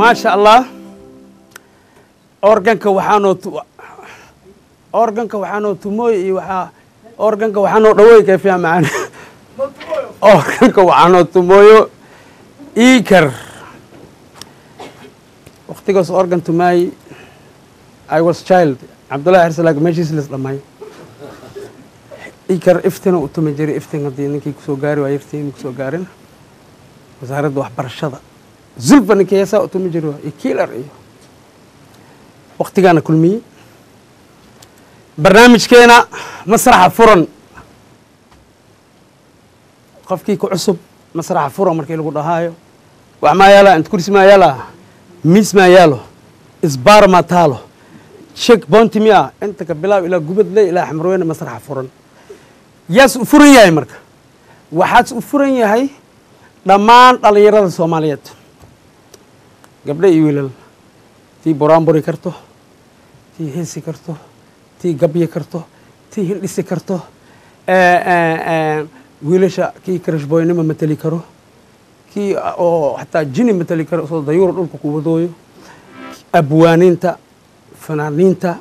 Maasha Allah, organka waxaanoo organka waxaanoo tumooy iyo waxaa organka waxaanoo dhawooy kayfiya macaan, organka waxaanoo tumooyo iikar. Waqtigaas organ tumaay, I was child. Cabdullahi Xirslaag meeshiis lis dhamay ikar iftina u tumi jiray. Iftin haddii ninkii kusoo gaari waa yartiin kusoo gaarin. Wasaaradda waxbarashada Zulfa ninkii heesaa u tumi jiray iyo kiilar iyo waqtigaana kulmiyey. Barnaamijkeena Masraxa Furan, qofkii ku cusub, Masraxa Furan markii lagu dhahaayo, wax maa yaala inta? Kursi maa yaala? Miis maa yaalo? Isbaar maa taalo? Check bonti miya? Inta ka bilaab ilaa Gubadle ilaa Xamrweyne, Masraxa Furan yaas u furan yahay. Marka waxaas u furan yahay dhammaan dhallinyarada Soomaaliyeed, gabdho iyo wiilal, tii buraanburi karto, tii heesi karto, tii gabyi karto, tii hindhisi karto, wiilasha kii karashboynimo mateli karo, kii oo xataa jini mateli karo soo dayuur dhulka ku wadooyo, abwaaniinta, fanaaniinta.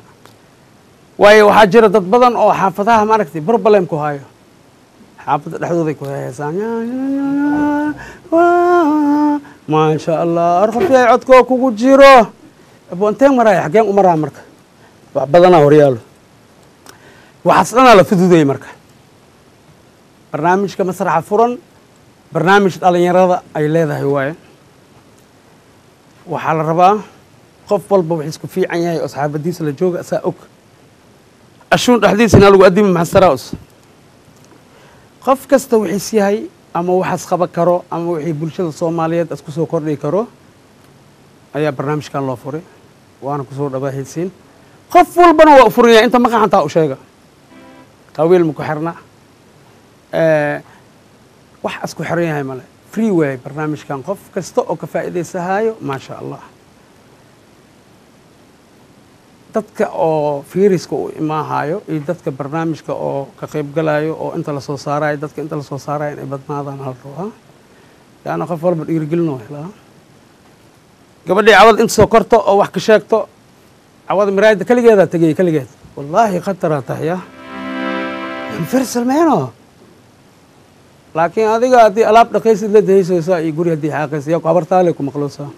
Waayo waxaa jira dad badan oo xaafadaha maaragtay problem ku hayo, xaafadda dhexdooday ku heesaan. Maasha Allah, arqofyay codkoo kugu jiro abonteen maraya, xaggeen u maraa? Marka wax badanaa horyaalo, waxaas dhanaa la fududayay. Marka barnaamijka Masraxa Furan barnaamij dhalinyarada ay leedahay waaye. Waxaa la rabaa qof walba wax isku fiican yahay oo saxaafadiisa la jooga asaa og ashuun dhexdiisa inaa lagu addimi maxasaraus. Qof kasta wixiis yahay ama waxaas qaban karo ama wixii bulshada Soomaaliyeed isku soo kordhi karo ayaa barnaamijkan loo furay, waana kusoo dhawaahaysiin. Qof walbana waa u furan yahay. Inta maqaxantaa u sheega, qabiil ma ku xirna, wax asku xiran yahay male, free waay barnaamijkan. Qof kasta oo ka faa'iidaysahaayo, maasha Allah. Dadka oo fiiriska u imaahayo iyo dadka barnaamijka oo ka qayb galayo oo inta lasoo saarayo, dadka inta lasoo saarayo inay badnaadaan hal rabaa, leanna qof walba dhiirigelin oo helaa. Gabadhii cawad inta soo korto oo wax ka sheegto, cawada miraayadda keligeedaa tegay keligeed, wallaahi khataraa tahay ya farsalmeeno. Laakiin adiga haddii alaab dhaqaysid la dahaysaysaa iyo guri haddii xaaqaysa yaa ku habartaale ku maqloosaa.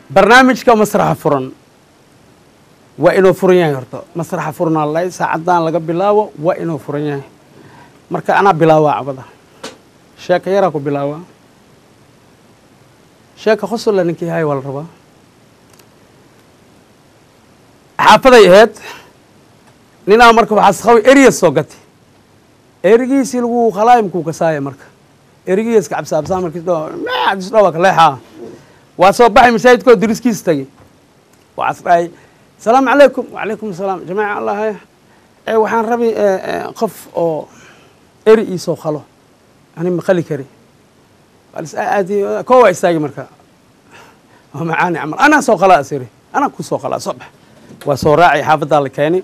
Barnaamijka Masraxa Furan waa inuu furan yahay. Horta Masraxa Furanaa lay saacaddan laga bilaabo waa inuu furan yahay. Marka anaa bilaawaa cabada, sheeka yaraa ku bilaawaa, sheeka qosolla ninkii hay waa la rabaa. Xaafaday ahayd ninaa marka waxaas qabay eriya soo gatay, erigiisii lagu khalaayimkuu kasaaya. Marka erigiiska cabsaabsaa markiis dho waa kaleexaa, waa soo baxay masaajidkoo duriskiis tagay. Waxaas dhahay: "Asalaamu calaykum." "Wacalaykum asalaam." "Jamaaca Allah haya, waxaan rabay qof oo eri iisoo khalo, ani ma qali kari." Koo waa istaagi marka, waa macaani camal, "Anaa soo qalaa," asiri, "anaa ku soo qalaa, soo bax." Waa soo raacay, xaafaddaa la keenay,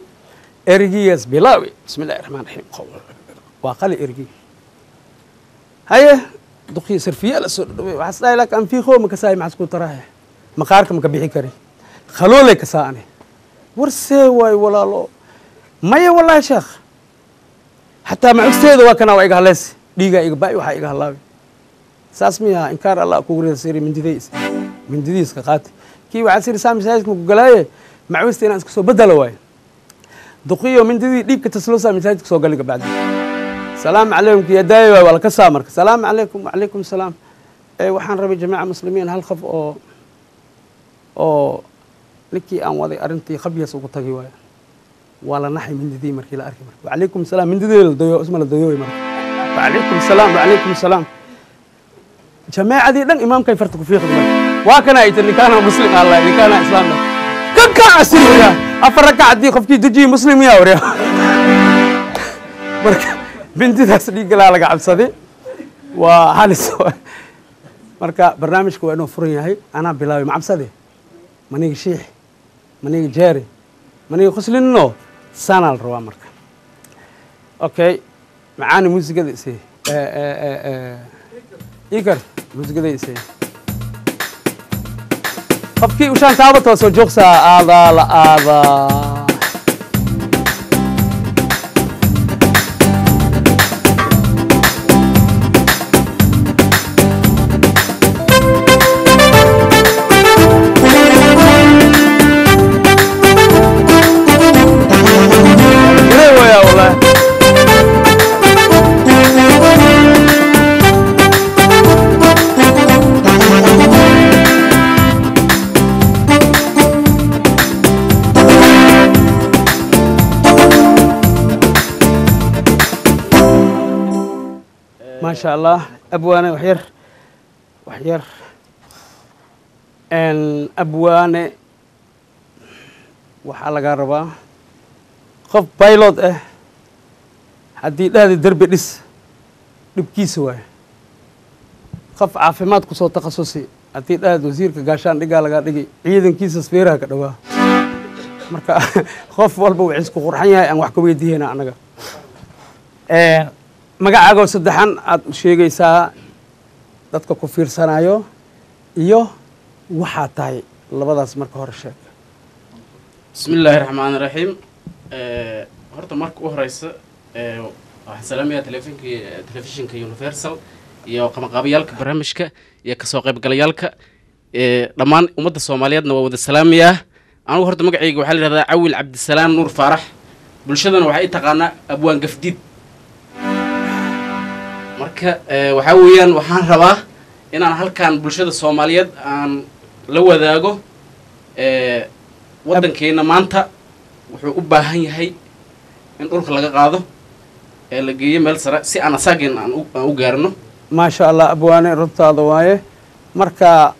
erigiyaas bilaawi: "Bismi illahi raxmaan raxiim." Waa qali erigii. Haye, duqii sarfiye la soo dhadhaway. Waxaas dhahay: "Laakin anfiiqo ma kasaay, maxaas ku taraaya? Maqaarka ma ka bixi kari, khaloolay kasaa ani." "War see waay walaalo?" "Maya wallaahi sheekh, xataa macugsteeda waa kanaa, waa iga haleysi, dhiigaa iga ba'i, waxaa iga halaabay." "Saas miyaa? Inkaar Allah kugu rida," siri. Mindidays mindidiiska qaati kii. Waxaa siri saa masaajidka ku galaaye, macwista inaan iska soo bedelo waayo. Duqiyo mindidii dhiigka tasloosaa masaajidka soo gali. Kabacdi: "Salaamu calaykum." Kiyadaayo waay, waa la kasaa. Marka: "Salaamu calaykum." "Wacalaykum salaam. Waxaan rabay jamaaca muslimiin hal qof oo ninkii aan waday arrintii khabyas ugu tagay waayo." Waa la naxay mindidii markii la arkay. Marka: "Wacalaykum salaam." Mindidii la dayo, isma la dayooy. Marka: "Wacalaykum salaam." "Wacalaykum salaam." Jamaacadii dhan imaamkay farta ku fiiqdi. Marka waa kana ay tiri: "Ninkaana muslim allah, ninkaana islaam kan ka asir waya, 4 rakac haddii qofkii dujiyey muslim yaa warya." Marka mindidaas dhiiggalaa laga cabsaday, waa halis. Marka barnaamijka waa inuu furan yahay. Anaa bilaabay, ma cabsade, maniga shiix, maniga jeeri, maniga qoslinno, saanaa la rabaa. Marka okay, macaani muusigada isee, ikar muusigada isee. Qofkii ushaan taabato waa soo joogsaa. Aadaa la aadaa. Jirey waya wallahi. Maasha Allah, abwaane, wax yar, wax yar. Abwaane, waxaa lagaa rabaa qof pilot ah haddii dhahda derbi dhis dhibkiisa waaye, qof caafimaad kusoo takhasusi haddii dhahda wasiirka gaashaan dhigaa lagaa dhigi, ciidankiisa sfeeraha ka dhowaa. Marka qof walba wixii isku qurxan yahay aan wax ka weydiihayna annaga. Magacaagoo saddexan aad u sheegaysaa dadka ku fiirsanayo iyo waxaa tahay, labadaas marka hore sheeg. Bismi illaahi raxmaani raxiim. Horta marka u horeysa waxaan salaamayaa telefishinka Universal iyo qabanqaabayaalka barnaamijka iyo kasoo qaybgalayaalka, dhammaan ummadda Soomaaliyeedna waa wada salaamayaa. Anigu horta magacayga waxaa la yihahdaa Cawil Cabdisalaam Nuur Faarax, bulshadana waxay i taqaanaa Abwaan Gafdiid. Marka waxaa weeyaan waxaan rabaa inaan halkan bulshada Soomaaliyeed aan la wadaago waddankeena maanta wuxuu u baahan yahay in dhulka laga qaado ee la geeyo meel sare si aan asaageen aan u gaarno. Maasha Allah, abwaane, runtaada waaye. Marka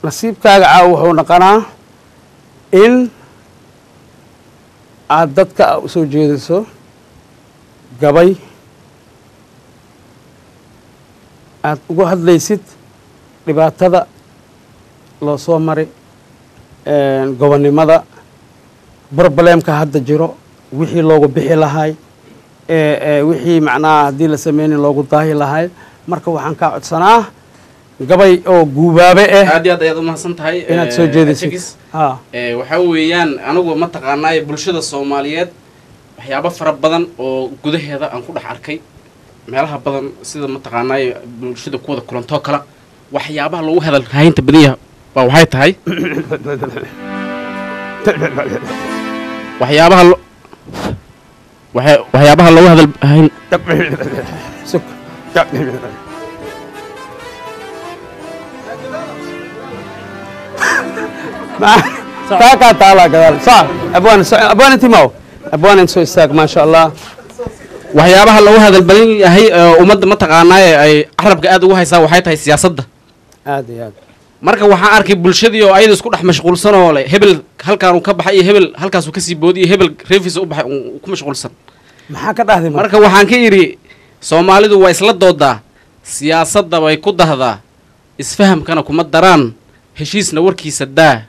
nasiibkaaga caawa wuxuu noqonaa in aad dadka u soo jeediso gabay aad uga hadlaysid dhibaatada loo soo maray gobonnimada, problemka hadda jiro, wixii loogu bixi lahay, wixii macnaha haddii la sameynin loogu daahi lahay. Marka waxaan kaa codsanaa gabay oo guubaabe ah. Aad iyo aad ayaad umahadsan tahay inaad soo jeedisid. Ajagis. Waxaa weeyaan anigu mataqaanaa bulshada Soomaaliyeed waxyaabo fara badan oo gudaheeda aan ku dhex arkay meelaha badan, sida mataqaanaa bulshada ku wada kulantoo kala, waxyaabaha lagu hadal haynta badan yahay baa waxay tahay waxyaabaha waxyaabaha loogu hadal hayn Sug. Taakaa taalaa gadaal sac. Abwaan, abwaan, intii abwaan in soo istaag. Maasha Allah. Waxyaabaha loogu hadal badan yahay ee ummadda mataqaanaa ay carabka aad ugu haysaa waxay tahay siyaasadda. Aad iyo aad. Marka waxaan arkay bulshadii oo ayada isku dhex mashquulsan oo leh hebel halkaan uu ka baxay iyo hebel halkaasuu kasii boodiy iyo hebel reefiisa u baxay uu ku mashquulsan. Maxaa ka dhahday marka? Marka waxaan ka idhi, Soomaalidu waa isla doodaa, siyaasadda bay ku dahdaa, isfahamkana kuma daraan, heshiisna warkiisa daa,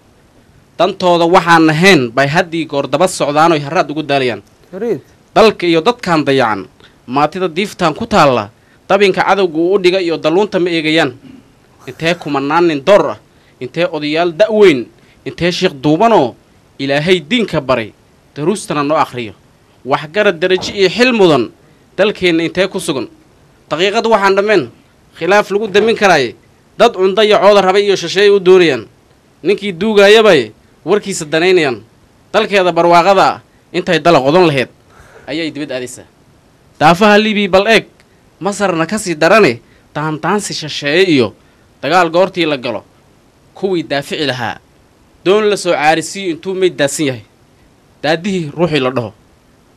dantooda waxaan ahayn bay haddii goor daba socdaan oy harraad ugu daalayaan. Fariid. Dalka iyo dadkan dayacan, maatida diiftan ku taalla, dabinka cadowga uu u dhiga iyo dalluunta ma eegayaan. Intee kumanaan nin door ah, intee odayaal da'weyn, intee sheekh duubanoo Ilaahay diinka baray, daruustana noo akhriyo, waxgarad derajo iyo xil mudan dalkeenna intee ku sugan? Daqiiqad waxaan dhammeen khilaaf lagu damin karaaye, dad cunda iyo cooda rabay iyo shisheeyay u doonayaan, ninkii duugaayabay warkiisa danaynayaan. Dalkeeda barwaaqada ah intay dala qodon laheyd ayay dibad aadaysaa daafaha Libiya, bal eeg Masarna ka sii darane. Taantaansi shisheeye iyo dagaal goortii la galo, kuwii daafici lahaa doon la soo caarisiiyo intuu meyd daadsan yahay, daadihii ruuxii la dhaho,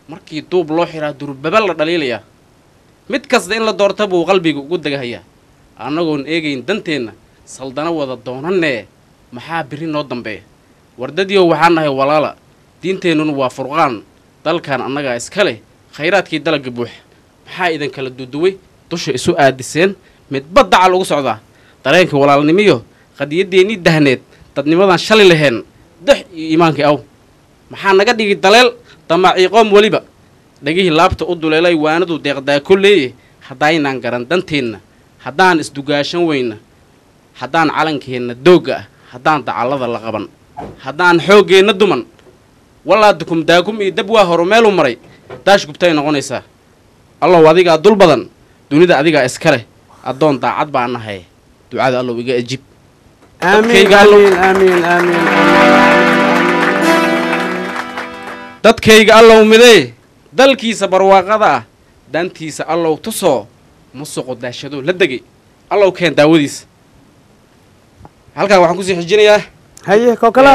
markii duub loo xiraa durbaba la dhaliilayaa. Mid kasta in la doorta buu qalbiga ugu degahayaa, annagoon eegayn danteenna saldana wada doonanee. Maxaa birri noo dambeeya? Wardadiyow, waxaan nahay walaala, diinteennuna waa furqaan, dalkan annagaa iska leh, khayraadkii dalagga buux. Maxaa idin kala duduway, dusha isu aadiseen, midba dacal ugu socdaa? Dareenka walaalnimiyo qadiyadeennii dahneed, dadnimadan shali laheen, dex iyo iimaankii aw? Maxaa naga dhigi daleel damaciiqoom weliba dhegihii laabta u duleelay? Waanadu deeqdaa kolleeye haddaynaan garan danteenna, haddaan isdugaashan weyna, haddaan calankeenna doogga ah Haddaan dacallada la qaban, haddaan xooggeenna duman, walaa dukum daakum iyo dab waa horu meeluu maray daash gubtay noqonaysaa. Allow adigaa dul badan, dunida adigaa iska leh, addoon daacad baan nahay, ducada allow iga ajib. Aamiin. Dadkayga allow. Aamiin, aamiin, aamiin, aamiin. Dadkayga allow midee, dalkiisa barwaaqada ah dantiisa allow tusoo, musuqu daashadoo la degay allow keen daawadiisa. Halkan waxaan kusii xijinayaa Haye, kokala.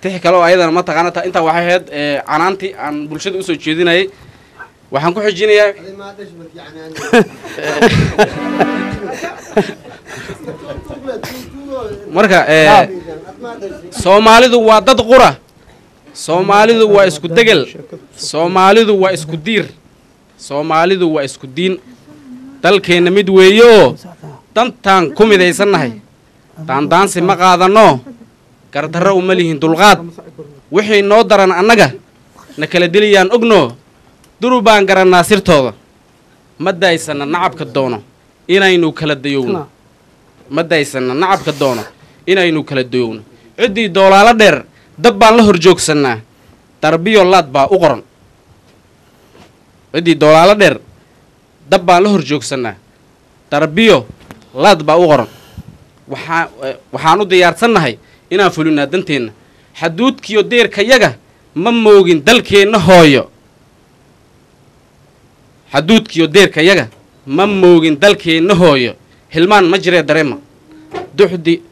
Tixi kale oo ayadana mataqaana intaa waxay ahayd canaantii aan bulshada usoo jeedinayay. Waxaan ku xijinayaa marka Soomaalidu waa dad qura, Soomaalidu waa isku degel, Soomaalidu waa isku diir, Soomaalidu waa isku diin, dalkeenna mid weeye oo dantaan ku midaysannahay. Daandaansi ma qaadanno, gardarro uma lihin dulqaad. Wixii noo daran annaga na kala diliyaan ognoo, duru baan garannaa sirtooda. Ma daysanna nacabka doono inaynu kala dayowno, ma daysanna nacabka doono inaynu kala dayowno. Ciddii doolaalo dheer dab baan la hor joogsannaa, darbiyo laad baa u qoran. Ciddii doolaalo dheer dab baan la hor joogsannaa, darbiyo laad baa u qoran. Waxaa waxaan u diyaarsannahay inaan fulinnaa danteenna, xaduudkiyo deerkayaga ma moogin dalkeenna hooyo, xaduudkiyo deerkayaga ma moogin dalkeenna hooyo, hilmaan ma jiree dareema. Duxdi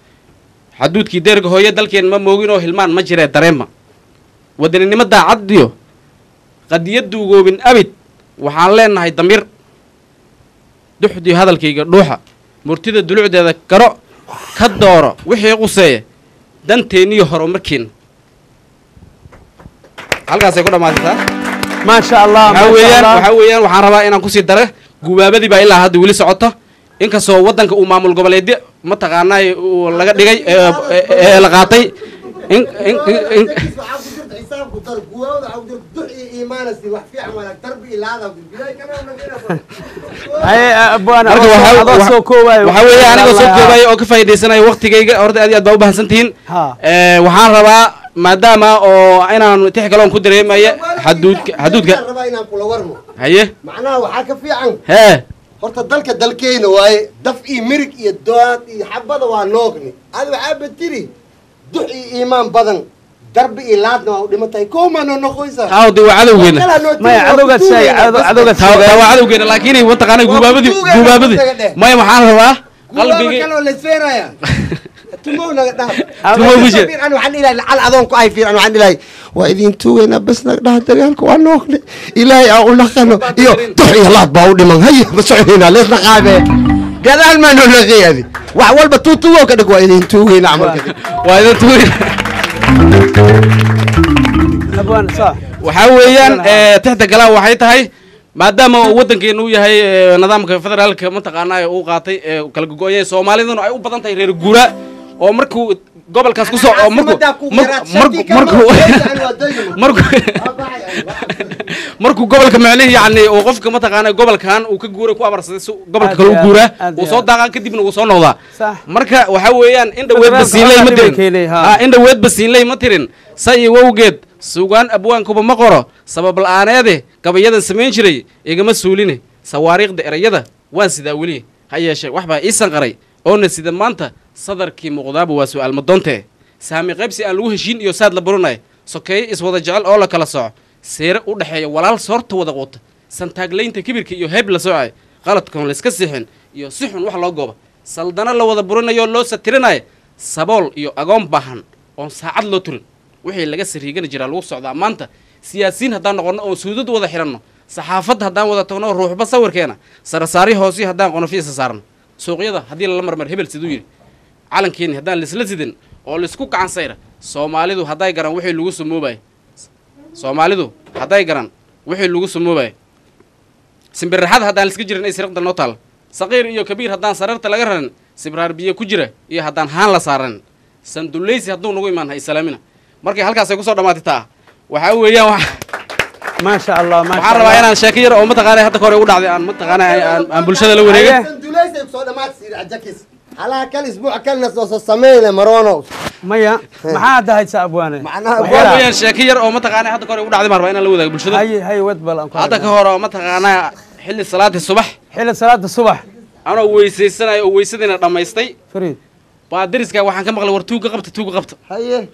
xaduudkii deerka hooyo dalkeen ma mooginoo, hilmaan ma jiree dareema. Wadaninimo daacaddiyo qadiyad duugoobin abid waxaan leenahay damiir. Duxdii hadalkayga dhuuxa, murtida dulucdeeda garo, ka dooro wixii quseeya danteenniyo horumarkeenna. Halkaasay ku dhammaataytaa. Maasha Allah. Waxaa maasha weeyaan Allah. Waxaa weeyaan waxaan rabaa inaan kusii dara gubaabadii baa ilaa hadda weli socota, inkastoo waddanka uu maamul goboleedyo mataqaanaa uu laga dhigay ee la qaatay in in in Haye, abwaana Marka adoo soo koobaayo. Waxaa weeye anigoo soo koobaya oo ka faa'iidaysanaya waqtigayga, horta aad iyo aad baa u bahansantihiin. Waxaan rabaa maadaama oo inaan tix kaloon ku dareemaya xaduudka rabaa inaan kula warmo. Haye. Macnaha waxaa ka fiican hee horta dalka dalkeyna waaye, daf iyo mirig iyo dood iyo xabada waa noogni. Adi waxaa batiri dux iyo iimaan badan, darbi iyo laadna waa u dhiman tahay, kowmaa noo noqoysa. Taa de waa cadowgeena. Maya, cadowgaad sheegay, cadowgaad taa sheegay. Taa waa cadowgeena, laakiin mataqaana Waa gubaabadii kutuugayna, gubaabadii kutuuga dheh. Maya, waxaan rabaa qalbigi qalbigii kaloo laysfeenaya tumow naga dhaaf. Tumow ku jira. Fiican waxaan dhihi lahay, lacal adoon ku ay fiican waxaan dhihi lahay waa idin tuugaynaa, bas naga dhaha dagaalka waa noogne, ilaahay aan u naqano iyo dux iyo laad baa u dhiman. Haya, ma soconaynaa, leesna qaabee gadaal maa noo naqay. Adi wax walba tuutugow ka dhig, waa idin tuugaynaa camalka dhig. Waa idin tuugayna. Abwaan saa Waxaa weeyaan tixda galaa waxay tahay maadaama uu waddankeenu u yahay nidaamka federaalka mataqaanaa uu qaatay kala gogo'yay, Soomaaliduna ay u badan tahay reer guura oo markuu gobolkaas kusoo oo markuu markuu markuu markuu gobolka macnihi yacni uu qofka mataqaanaa gobolkan uu ka guuray ku abarsaday si gobolka Aad kale u iyo aad, guuraa aad uu iyo soo aad. daaqaa kadibna uu soo noqdaa. Sax. Marka waxaa weeyaan in dhaweed Federaalka basiinley ma waxaa dhibay tirin keenay, ha. In dhaweed basiinley ma tirin sa iyo wowgeed sugaan abwaankuba ma qoro sabab la'aaneede gabayadan samayn jiray igama suuline sawaariikhda erayada waan sidaa weli. Ha yeeshee wax baa ii sanqaray oona sida maanta sadarkii muuqdaaba waa su'aal madoonte saami qaybsi aan lagu heshiin iyo saad la burinay, sokeeye iswada jecel oo la kala soco, seere u dhexeeya walaal soorta wada quuta, santaaglaynta kibirka iyo heeb la soocay, qaladkoon layska sixin iyo si xun wax loo gooba, saldana la wada burinayo loo satirinayo, sabool iyo agoon baahan oon saacad loo turin, wixii laga sariigani jiraa lagu socdaa maanta. Siyaasiyiin haddaan noqonno oon suudad wada xidhanno, saxaafadda haddaan wada tagno ruuxba sawirkeena sarasaari hoosi haddaan qonofi isa saarno, suuqyada haddii lala marmar hebel siduu yidhi, calankeeni haddaan laisla sidin oo laisku gacan sayra, Soomaalidu hadday garan wixii lagu sumoobayo, Soomaalidu hadday garan wixii lagu sumoobayo, simbirraxada haddaan laiska jirin ay siriqda noo taal, saqiir iyo kabiir haddaan sariirta laga rarin, sibraar biyo ku jira iyo haddaan haan la saaran, sandulleysi hadduu nagu imaan ha islaamina. Markay halkaasay kusoo dhammaatay taa waxaa weeyaan Maasha Allah, maasha waxaan rabaa Allah. Inaan sheeko yar oo mataqaanaa hadda ka hore ugu dhacday aan mataqaanaa aan bulshada la wareegay. Sanduleysay kusoo dhammaatay, sir ajakis. Halaa kal isbuuc kalna soo sameeyna marono. Maya, maxaa hadda haysaa abwaane? Macnaha Wax yaraa. Weeyaan sheeko yar oo mataqaanaa hadda ka hor igu dhacday, baan rabaa inaan la wadaago bulshada. Hay hay, wad bal aan ku Hadda ka hor oo mataqaanaa xilli salaadii subax, xilli salaada subax, anoo weysaysanayo oo weysadiina dhammaystay, Fariid, baa dariska waxaan ka maqlay, "War tuuga qabta, tuuga qabta." Haye.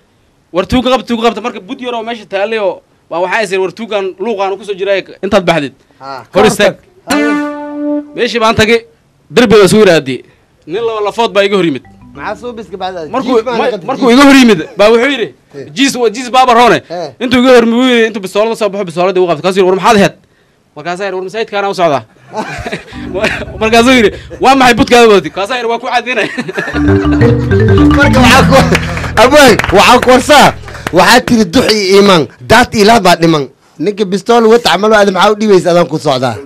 War tuuga qabta, tuuga qabta. Marka bud yar oo meesha taallay oo baa waxaa is yidhi, "War tuugan luuqaan kusoo jiray, intaad baxdid hor istaag." Meeshii baan tagay, derbi baa isku yidhaahdii, nin laba lafood baa iga hor yimid. Maxaa suubiska bacda? Markuu markuu iga hor yimid baa wuxuu yidhi, "Jiis jiis baaba roone." Eh. Intuu iga hor yimid wuu yidhi, intuu bistoolada soo baxo, bistooladii u qabtay. Kaasuu yidhi, "War maxaad ahayd?" Markaasaa yidhi, "War masaajidkaana u socdaa." Markaasuu yidhi, "Waa maxay budkaada wadatay?" Kaasaa yidhi, "Waa ku cadinay." Marka waxaa ku abwaay, waxaa ku warsaa, waxaa tiri dux iyo iimaan daad ilaah baa dhiman. Ninka bistool wata camal aad maxaa u dhibaysa? Adaan ku socdaa,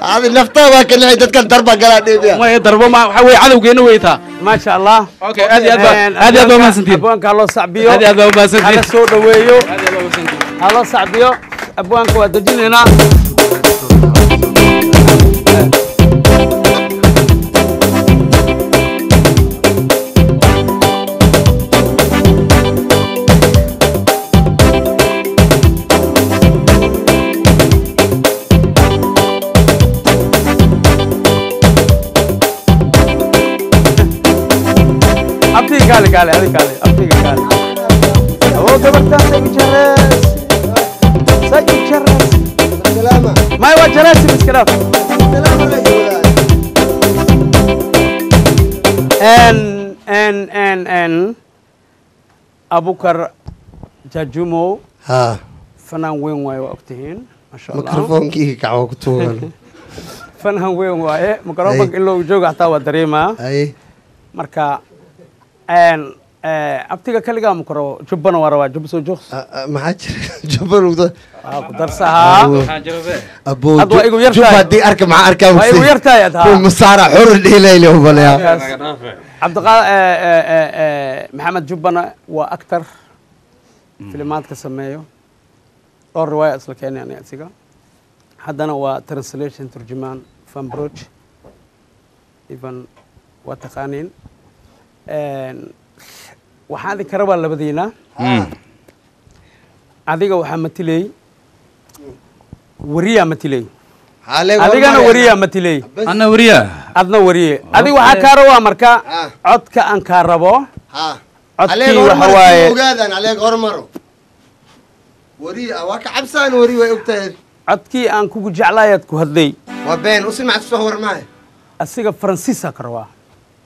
adi naftaa waa ka nixi, dadkan darba galaa dhiibya. Maya, darbo ma waxaa weye, cadowgeenna weytaa. Maasha Allah. Okay, aad iyo aad baa aad iyo aad baa umahadsantihiin. Abwaanka ha loo sacbiyo. Aad iyo aad baa umahadsantihiin. Hala soo dhaweeyo. Aad iyo aad baa umahadsantihiin. Ha loo sacbiyo abwaanka, waa dejinaynaa. Abtiga kaale, kaale, adi kaale, abtiga kaale. Awoo gabartaan say u jarees, say u jarees. Salaama. May, waa jareesi iska dhaaf. Salaama la joogaa. N N N N Abukar Jajumo. Ha. Fanaan weyn waaye, waa ogtihiin, masha Allah. Mikrofoonkii kacwa ku tuugan. Fanaan weyn waaye, mikrofonka in loogu joogo xataa waa dareemaa. Ay. Marka n abtiga kaligaa ma karo, Jubbana waa rabaa. Jubba soo joogs. Maxaa jira jubba lugda? Waa ku darsahaa. Aboo. Hadda waa igu yar Jubba tahay. haddii arka maxaa arkaa? Waa igu yar tahay ad haa. Masaara xurun dhiilayli ubalaya. Cabdiqaa Maxamed Jubbana waa actor, filimaadka sameeyo, dhowr riwaaya isla keenay aniga isiga. Haddana waa translation, turjumaan fanbroch even waa taqaaniin. Waxaan idinka rabaa labadiina. Adiga waxaa matiley wariyaa matiley, adigana wariyaa matiley. أنا وريا. Adna wariye. Adiga waxaa kaa rabaa marka codka aan kaa rabo, codkii waxa waaye ogaadan aleeg hormaro wari waa ka cabsaan, wari way ogtahay. Codkii aan kugu jeclaayaad ku hadlay. Waa been usi macad soo warmaay. Asiga Faransiisa ka rabaa.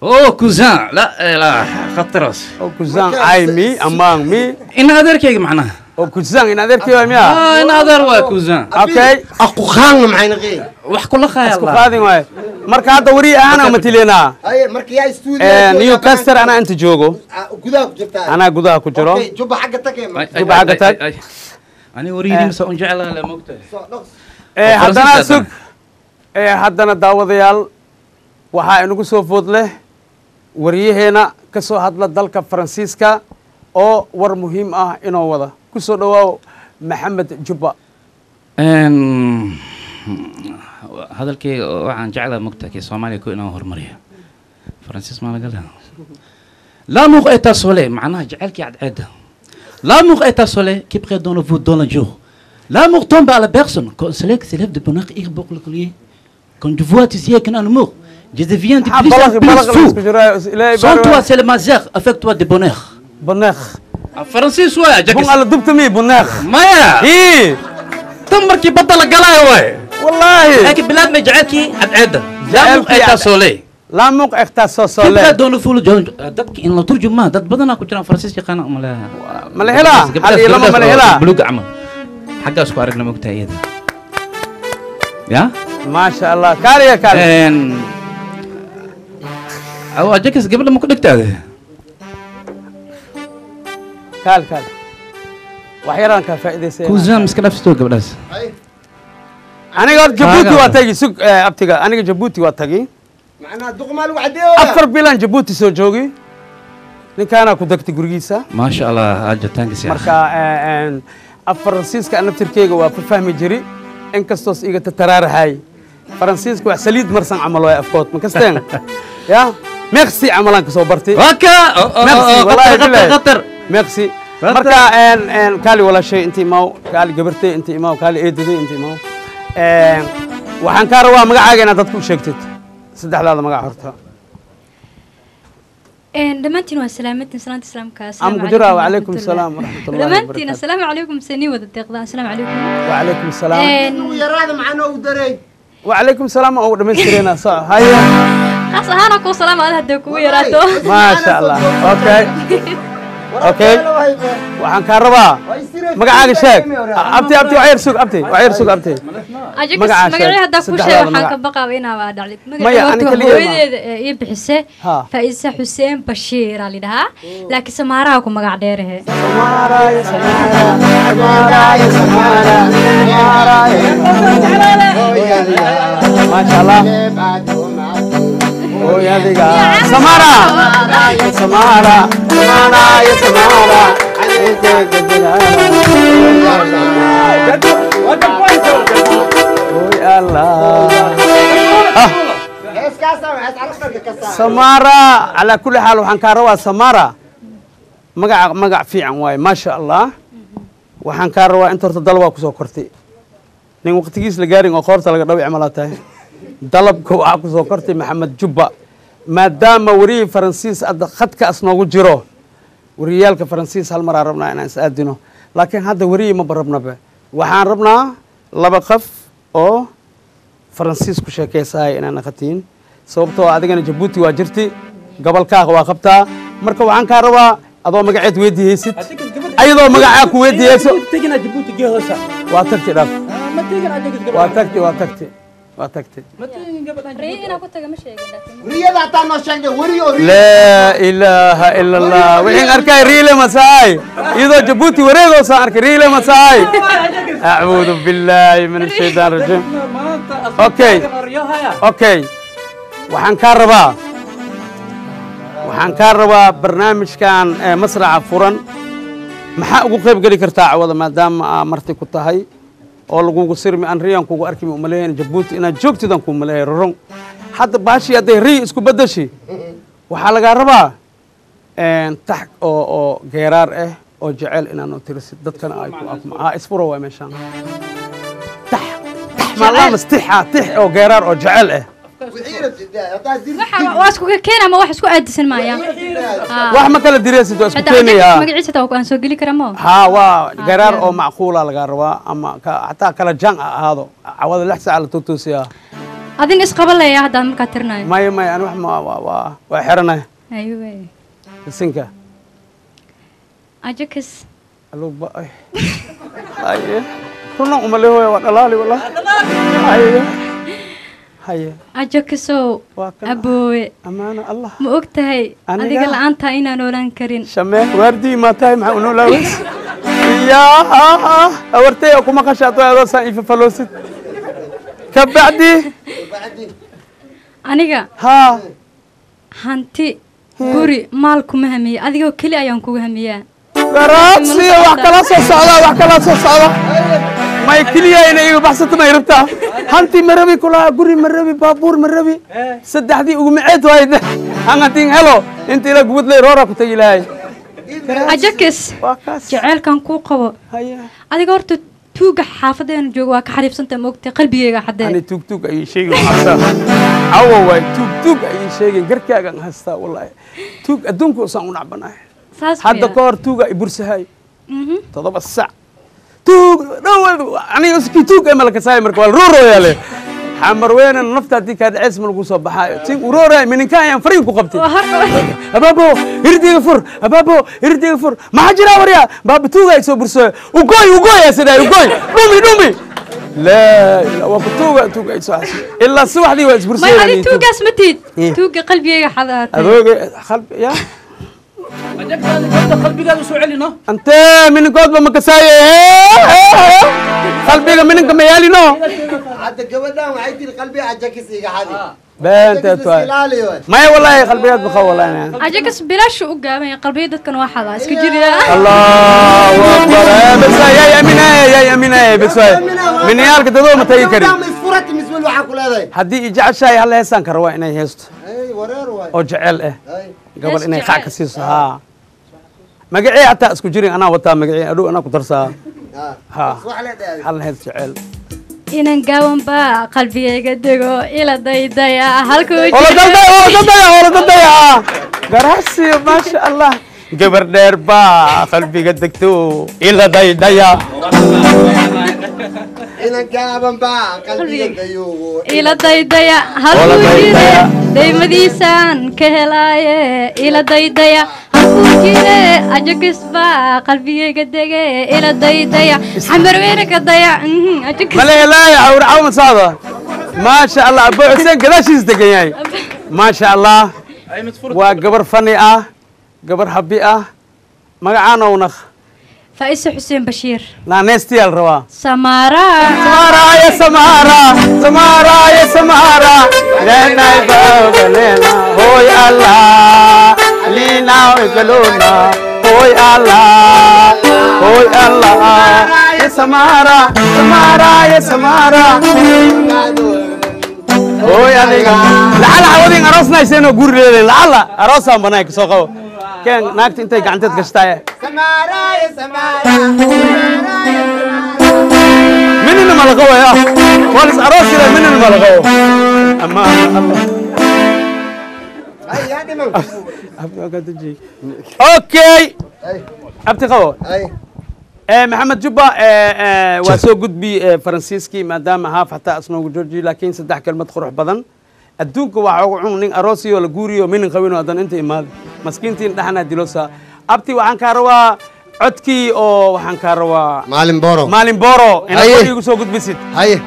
أوه كوزان، لا لا خطرس. Oo cousin ay mi amang mi. إن هذا كيك معناه. Oo cousin in adeerkii waa miya? آه، إن هذا هو cousin. Okay. Aquqaanna maxay naqeen? وح كل خيال. Isku qaadin waaye. Marka hadda wari ahaan matileynaa. Haye, marka yaa studio? Newcaster anaa inta joogo. Gudaha ku jirtaa? Anaa gudaha ku jiro. Okay, Jubba xagga tagee ma. Jubba xagga tag. أنا وريني مسا أنجعل لا موقته. Soo dhaqs. Haddana Faransiis. Sug, haddana daawadayaal, waxaa inagu soo food leh wariyaheena ka soo hadla dalka Faransiiska oo war muhiim ah inoo wada. Ku soo dhawaaw Maxamed Jubba. Hadalkayga waxaan jeclaa mogtahay Soomaaliya ku inaan horumariyo, Faransiis maa laga leedaa. L'amour est un soleil, macnaha jacaylkii cadceedda. L'amour est un soleil qui brille dans le vous dans le jour. L'amour tombe à la personne quand le soleil s'élève de bonheur irréprochable. Quand tu vois tu sais qu'un amour je deviens de maxaa plus en balaqi plus balaqi la fou. Isku jiraa Ilaahay. Sans toi c'est le misère, avec toi de bonheur. Bonheur. Faransiis waay. Bun alla dubta mi bonheur. Maya. Ii. Tan markii badda la galaayo waay. Wallaahi. Laakiin bilaad ma jacaylkii cadceedda. L'amour est un soleil laamuq ikhtaasoo Kibra soole doona fuulu dadka in la turjumaa, dad badanaa ku jiraan Faransiis yaqaana uma leha. Ma la helaa? Hal iyo laba ma la helaa? Buluug camal xaggaas ku aragna mogtahay iyada ya. Maasha Allah, kaaliya kaali. Aw ajakas gabadha ma ku dhigtaade? Kaal kaal, wax yaraan kaa faa'iidaysay. Cousin iska dhaafsito gabadhaas. Aniga horta Jabuuti Kaaga. Waa tagi sug abtiga, aniga Jabuuti waa tagi. Macnaha duqmaa lagu cadeeyo. 4 bilan Jabuuti soo joogi, ninkaanaa ku degtay gurigiisa. Maasha Allah, ajataankiisa. Marka af Faransiiska naftirkeyga waa ku fahmi jiri, inkastoos iga tataraarahay. Faransiiska wax saliid marsan camal waay afkood ma kasteen ya. Merci camalaan kasoo bartay. Waka Merci, wallahi qatar billahi. Qatar. Merci. Marka een kaali walaashay intii imaw, kaali gabartay intii imaw, kaali eedaday intii imaw. Waxaan kaa rabaa magacaaga inaad dadku u sheegtid, saddexdaada magac horta. Dhammaantiin waa salaamadtiin, salaanta islaamka. Am ku jira. Wacalaykum asalaam waraxmatullahi dhammaantiin wabarakaatu. Assalaamu calaykum, sanii wada deeqda, assalaamu calaykum. Wacalaykum asalaam. Yaraada maxaa noogu daray? Wacalaykum asalaam aan ugu dhammaystireynaa soo haya. Khaas ahaana kuu salaama ada hadday kugu yaraato. Maasha Allah. Okay, waxaan kaa rabaa magacaaga sheeg. Abti, abti, wax yar sug, abti, wax yar sug, abti. Ajax. Magacaa sheeg. Magacii haddaa kuu sheeg Saddexdaada waxaan ka magac. baqaaba inaaba dhacday. Maya, Magacii ani horta kaliya ma- hooyadeeda ee ii bixise Ha. Faa'iisa Xuseen Bashiir aa lidhahaa, laakiin Samaaraha ku magac dheerahe. Samaara, Samaara, Samaara, Samaara. Maasha Allah. Hooyadiga Samara, Samara, Samara, Samara. Oy Allah. Samara, calaa kulli xaal waxaan kaa rabaa Samara, magaca magac fiican waaye, maasha Allah. Waxaan kaa rabaa inta horta dal waa kusoo kortay, nin waqtigiis la gaarin oo qoorta laga dhawic malaa tahay. Dalabka waxaa kusoo kortay Maxamed Jubba, maadaama wariyii Faransiis hadda khadkaas noogu jiro. Wariyaalka Faransiis hal maraa rabnaa inaan is aadino, laakiin hadda weriyi maba rabnaba. Waxaan rabnaa laba qof oo Faransiis ku sheekaysahay inaan naqatiin, sababtoo adigana Jabuuti waa jirti, gobolkaaga waa qabtaa. Marka waxaan kaa rabaa adoo magaceed weydii haysid, ayadoo magacaa ku weydii hayso. Tegina Jabuuti gee hoosa. Waa tagti, dhaaf. Ma tegin ajagas. Waa tagti, waa tagti, waa tagti. Ma tegin gabadhan. Riyo inaan ku taga ma sheegin laakiin. Riyada hataa noo sheegna weri oo riyo. Laa ilaaha ila Allah. Wixin arkay riile masaay iyadoo Jabuuti wareegoosaan arkay riile masaay. Acuudu billaahi min ashaytaan rajiim. Okay. Okay, waxaan kaa rabaa barnaamijkan ee masraxa furan maxaa ugu qayb geli kartaa cawada, maadaama aa marti ku tahay oo lagugu sirmi aan riyaan kugu arkimi umaleeyayn Jabuuti inaad joogtidan ku maleeyahay rorong. Hadda baashii hadday riy isku beddeshi, waxaa lagaa rabaa tax oo geeraar ah oo jecel inaad noo tirisid, dadkana ay ku haa isfuro waay meeshaan. Tax tax maalamas tixa tix oo geeraar oo jecel ah. Waxa waa isku keena ama wax isku aadisan maaya. Wax ma kala diraysid, waa isku Hadda keenayaa. Magaciisa taa aan soo geli karaa ma? Haa, waa garaar oo macquula lagaa rabaa ama xataa kala jaan ha ahaado. Cawada 6 saac la tuutuusiyaa. Adin isqaban leeya haddaan markaa tirinayo. Maya, maya, ani wax ma waa xiranay. Ayuu bisinka. Ajakas. Aluba ay haye, runan umalehoya, waa dhalaali wallah. Haye, haye. Ajakasow. Waa kan. Aboowe. Amaano Allah. Ma og tahay Aniga? Adiga la'aantaa inaan noolaan karin. Shamee waardii maa tahay, maxaa unoolaaweys yaa awartay oo kuma qashaad adoo saan ifafaloosid kabacdi. Aniga haa hanti, guri, maal kuma hamiye, adigoo keli ayaan kugu hamiyaa. Garaadsiya, wax kala soo socda, wax kala soo socda. May keliya inay iga baxsato may rabtaa. Hanti ma rabi kulaha, guri ma rabi, baabuur ma rabi, saddexdii ugu maceed waay hangatin helo inta ila gubad ley roora ku tagi lahay. Ajakis. Waa kaas. Jaceylkan kuu qabo haya adiga horta tuuga xaafadeena jooga waa ka xariifsanta, ma ogtay qalbigeyga xaddee. Ani tuug tuug ayay sheegin, waxaa cawa waay tuug tuug ayay sheegin, garkaagan haystaa wallaahi. Tuug adduunka usaan u nacbanahay. Saas hadda miya? Ka hor tuuga i bursahay 7 sac, tuug dhow aniga iskii tuug ee malakasaay. Marka waa ruurooyaale xamar weynan nafta haddii kaa dhaceys ma lagu soo baxaayo tin urooraya mininka ayaan fariin ku qabtay. Waa abaabo hirdiga fur, abaabo hirdiga fur, maxaa jira warya baaba tuuga ay soo bursooyo, ugoy ugoy asidaa ugoy dhumi dhumi laa ilaa waa ku tuuga tuuga ay soo xasiyo ilaa subaxdii waa may isbursooyaan. Adi tuugaas ma tiid. Eh. Tuuga qalbigeyga xadaatay. Adooga qalbi ya. Ajaktaada qalbigaada soo celino. Antee mininkoodba ma kasaaye qalbiga mininka ma yaalino. Hadda gabadhan waxay tiri qalbiga Ajakis iga xadi. Beenteed waay. Ilaaliyo. Maya wallaahi qalbigaad baqa wallaahi. Ajakas bilaashu u gaaban yahay, qalbiga dadkan waa xadaa iska jirya. Allahu akbar. Bas waay, yaa yaminaya, yaa yaminaya, bas waay, miniyaalka dadoo ma tagi karin. Gabadhan ma isfurati mise weli waxaa ku leedahay? Haddii i jeceshahay hal heesaan ka rabaa inay heesto. Ay, wareer waay. Oo jecel ah gabal inay qac ka siiso. Haa, magacii hataa isku jirin, anaa wataa magacii adhow, anaa ku darsaa. Haa, hal hees jecel. Inan gaawan baa qalbigayga dego, ila daydaya halkuu Ola daldaya, ola daldaya, ola daldaya. Garaasi, maasha Allah. Gabar dheer baa qalbiga degto, ila daydaya. Inan gaaban baa qalbiga dayo. Ila daydaya halkuu jire, daymadiisaan ka helaaye. Ila daydaya halkuu jire, ajakis baa qalbigayga dege, ila daydaya xamarweyne ka daya, ajakis. Mala helaaya cawr cawma socda. Maasha Allah, Abu Xuseen gadaashiis degan yahay. Maasha Allah, waa gabar fani ah, gabar habi ah. Magacaana unaq? Faa'ise Xuseen Bashiir. Naaneestiyaa la rabaa. Samaara. Samaara ya Samaara, Samaara ya Samaara, leenay baba leena. Hoy Allah liina igalona, hoy Allah, hoy Allah ya Samaara, Samaara ya Samaara. Hoy aniga lacala cawadin aroosnayseenoo guri leedahay, lacala aroosaan banaay kasoo qabo. Keen naagta intay gacanteed gashtaaye minina ma la qabo ya walis aroos ila minina ma la qabo ama Allah. Okay, abti qabo Maxamed Jubba waa soo gudbi Faransiiskii maadaama haaf xataa asnoogu joojiyo, laakiin saddex kelmad qurux badan. Adduunka waxaa ugu cun nin aroosiyo la guuriyo minin qabino, haddana inta imaada maskiintiin dhaxanaa dilosa. Abti, waxaan kaa rabaa codkii oo waxaan kaa rabaa Maalin Boro. Maalin Boro inaad igu soo gudbisid. Haye,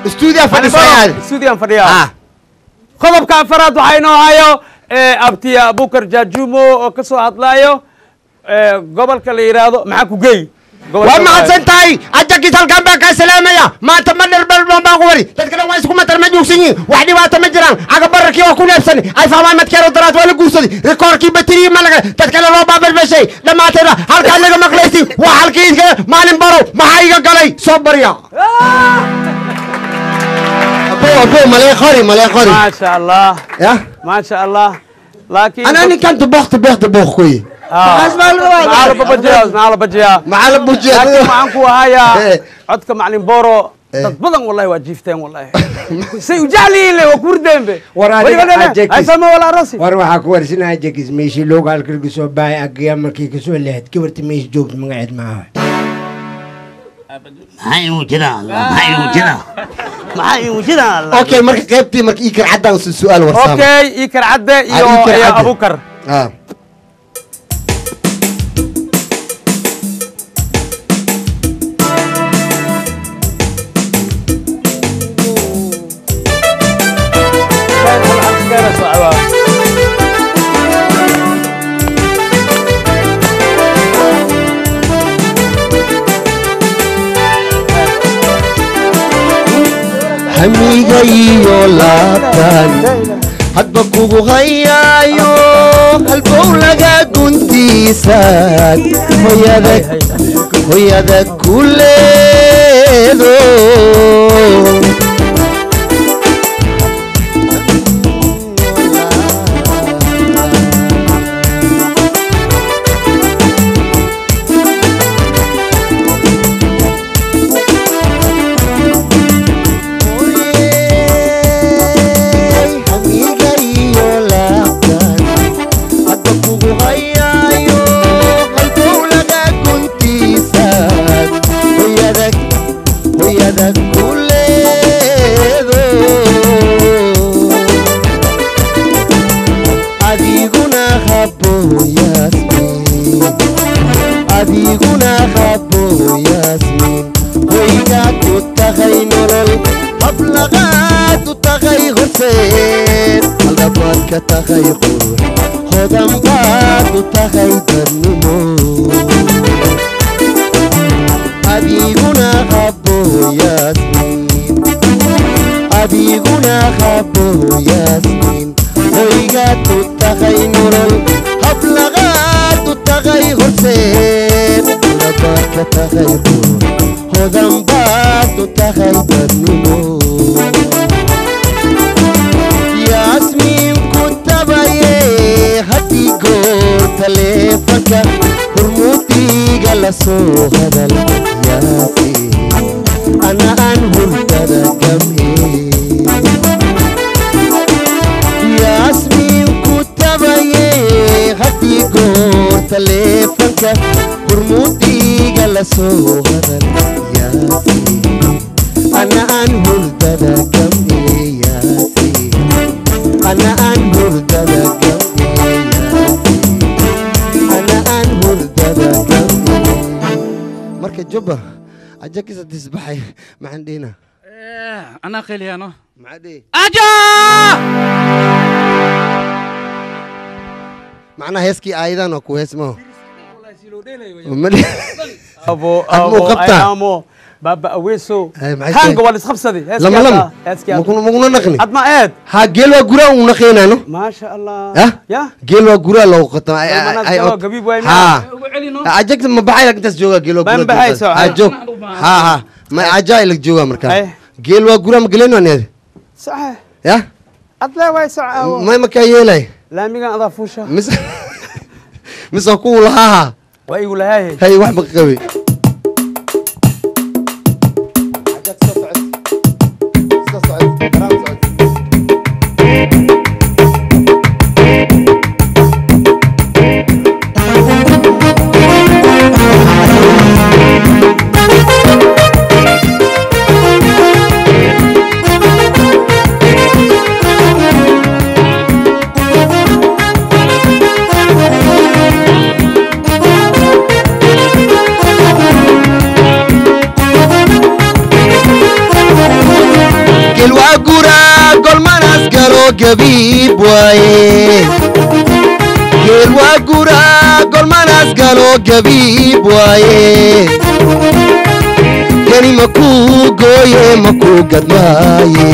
stuudiya fadhisayaal. Stuudiyan fadhiyaa. Qodobka afaraad waxaa inoo hayo abtiya Abukar Jaajumo oo ka soo hadlaayo gobolka la yidhaahdo maxaa ku geey. Waa mahadsan tahay ajakis, halkan baan kaa salaamaya. Maanta ma dharbal baan ku wari, dadka dhan waa isku matar, ma joogsan yihiin, wax dhibaato ma jiraan. Cagabararkii waa ku neebsan ay fahmaan madkeero daraad waa la guursaday, rikoorkii batiriyii ma laga dadkana loo baabalbashay dhammaanteeda. Halkaan naga maqlaysi waa halkii Maalin Barow. Maxaa iga galay? Soo barya abo abo malee qori, malee qori. Maasha Allah ya maasha Allah, laakiin anaa ninkan duboq duboq duboq kuyi. Maxaa la babajiyaa? Maxaa la bajiyaa? Maxaa la bujiyaa? Laakiin waxaan ku hayaa codka Macalin Boro. Dad badan wallahi waa jiifteen, wallahi say u jecel yihiin le waa kurdeen be. War adiga wala arosi. War waxaa ku warsinaya jekis meeshii looga halkal kasoo bahay agaya markii kasoo lehed gabarta meesha joogta magaceed maaha. Maxaa inuu jiraa? Maxaa inuu jiraa? Maxaa inuu jiraa? Okay, marka qaybtii marka ii kar caddaan su'aal warsaama. Okay, ii kar cadde iyo Abukar. Hamiga iyo laabtan hadba kugu hayaayo, halbowlaga guntiisaad hoyada hoyada ku leedo. Hamiga iyo laabtan hadba kugu hayaayo, halbowlaga guntiisaad hoyada hoyada ku leedo. Adiguna habo Yasmin, adiguna habo Yasmin, hoygaad u tahay nolol, hablaqaad u tahay horseed, haldabaad ka tahay qurux, hodan baad u tahay dadnimo. Adiguna habo Yasmin, adiguna habo Yasmin, hoygaad u tahay nolol, hablaqaad u tahay horseed, haldabaad ka tahay qurux, hodan baad u tahay dadnimo. Yasmin ku tabaye. la soo hadal yaati ana aan hurdada gam'e Yaasmiin ku tabaye haddii goor taleefanka hurmudiga la soo hadal yaati ana aan hurdada gam'e yaati ana aan hurdada gam'e yaati ana aan hurdada gam'e. Marka jubba ajakisa disbaxay maxaan dhihinaa? Anaa qeyliyano. Maxaa dhihi? Aja. Macnaha heeskii aayadan waa ku hees maho. Abo. Ad muu Abo. Qabtaa? Amo baaba aweeso. Ay, maxay kaanga tahay? Waa la isqabsaday. Lama lama makuna naqni. Ad ma eed. Ha, geel waa guraa uu naqaynano. Maasha Allah. Ah? Ya. Geel waa guraa loogu qataa. Galmanaad galo, gabiib waay. Ha. Ugu celino. Ajagta ma baxay intaas jooga geel waa Baan guraa. baxay, Joogta. soo. Ha, joog. Ha ha, ma ajaa ilag jooga markaa. Ay. Geel waa guraa ma geleyno aneed. Sax. Ya. Ad laa waay sax awo. May makaa yeelay. Laamigan adaa fuusha. Mise kuwu lahaa. Waa igu lahaahe. Hay, wax ma qabi. Geel waa guraa golmanaas galo gabiib waaye. Geel waa guraa golmanaas galo gabiib waaye. Gani makuu gooye makuu gadmaaye,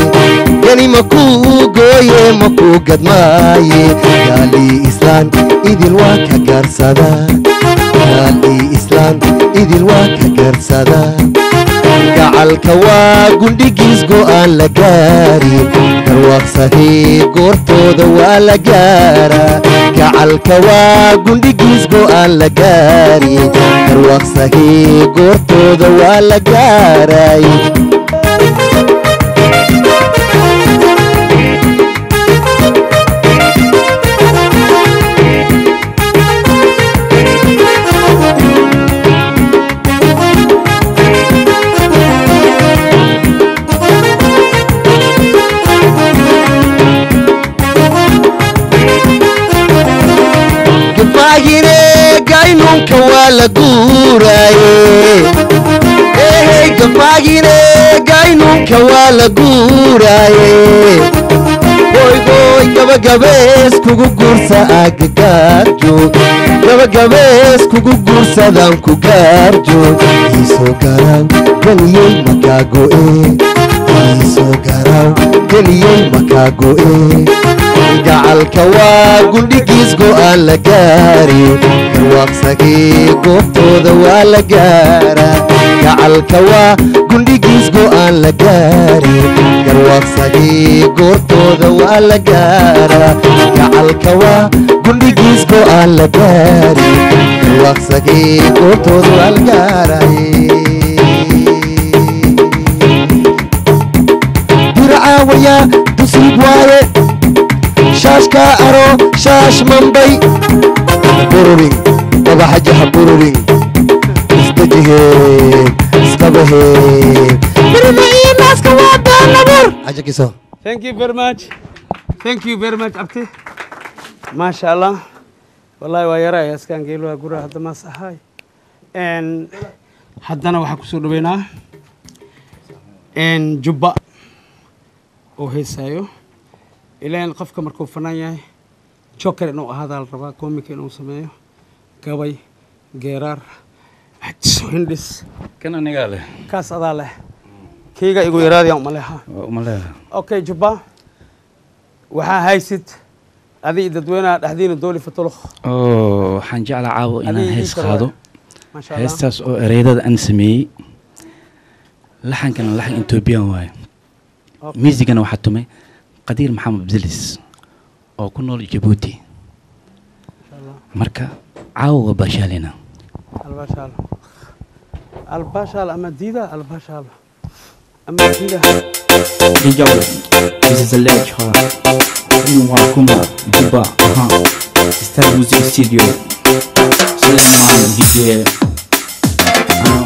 gani makuu gooye makuu gadmaaye. Gaali islaan idil waa ka gaarsadaa, gaali islaan idil waa ka gaarsadaa. Gacalka waa gundhigiis go'aan la gaarin, garwaaqsahee goortooda waa la gaaraa. Gacalka waa gundhigiis go'aan la gaarin, garwaaqsahee goortooda waa la gaaray. Gafaahine gaynunka waa la guuraaye. Ehey, gafaahine gaynunka waa la guuraaye. Hoy hoy, gabagabees kugu guursa agagaarjoog, gabagabees kugu guursadaan ku gaarjoog. Iisoo garaaw geliyey makaago'e, iisoo garaaw geliyey makaago'e. Gacalka waa gundhigiis go'aan la gaari, garwaaqsagee goobtooda waa la gaaraa. Gacalka waa gundhigiis go'aan la gaari, garwaaqsagee goortooda waa la gaaraa. Gacalka waa gundhigiis go'aan la gaari, garwaaqsagee goortooda waa la gaaray. Dircaawaya dusiib waaye shaashka aro shaash mambay bururin dabaxajaha bururin isdejihee isqabahee birima iyo naaska waa beenabur ajakiso. Thank you very much. Thank you very much, Abti. Maasha Allah. Wallahi waa yaray askaan geeluha gura hadda ma saxay. En haddana waxaan kusoo dhaweynaa en Jubba oo heesaayo. Ilaan qofka markuu fanaan yahay joker inuu ahaadaa la rabaa, comic inuu sameeyo, gabay, geeraar, hadiso, hindhis. Kan anigaa leh. Kaas adaa leh. Keyga igu yaraadayaan umaleha. Waa uma leedahay. Okay, Jubba, waxaa haysid adi dadweynaha dhexdiina dooli fatulukh. Oo waxaan jeclaa caawo inaan Adiga hees ii kala qaado. Maasha Allah. Heestaas oo ereydada aan sameeyey, laxankana laxan Ethoobiyan waaye, miisigana waxaa tumay Qadiir Maxamed Abdilis oo ku nool Jabuuti. Marka caawa waa baashaalina. Maasha Allah. Albashaal ama diida albashaal ama diida. Yo, this is a lecture. Wakuma, Juba, Star Music Studio. Suleiman DJ.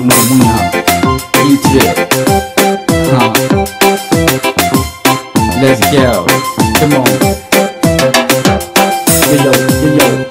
Muna, Intre. Huh. Let's go. Come on. Yo, yo, yo, yo.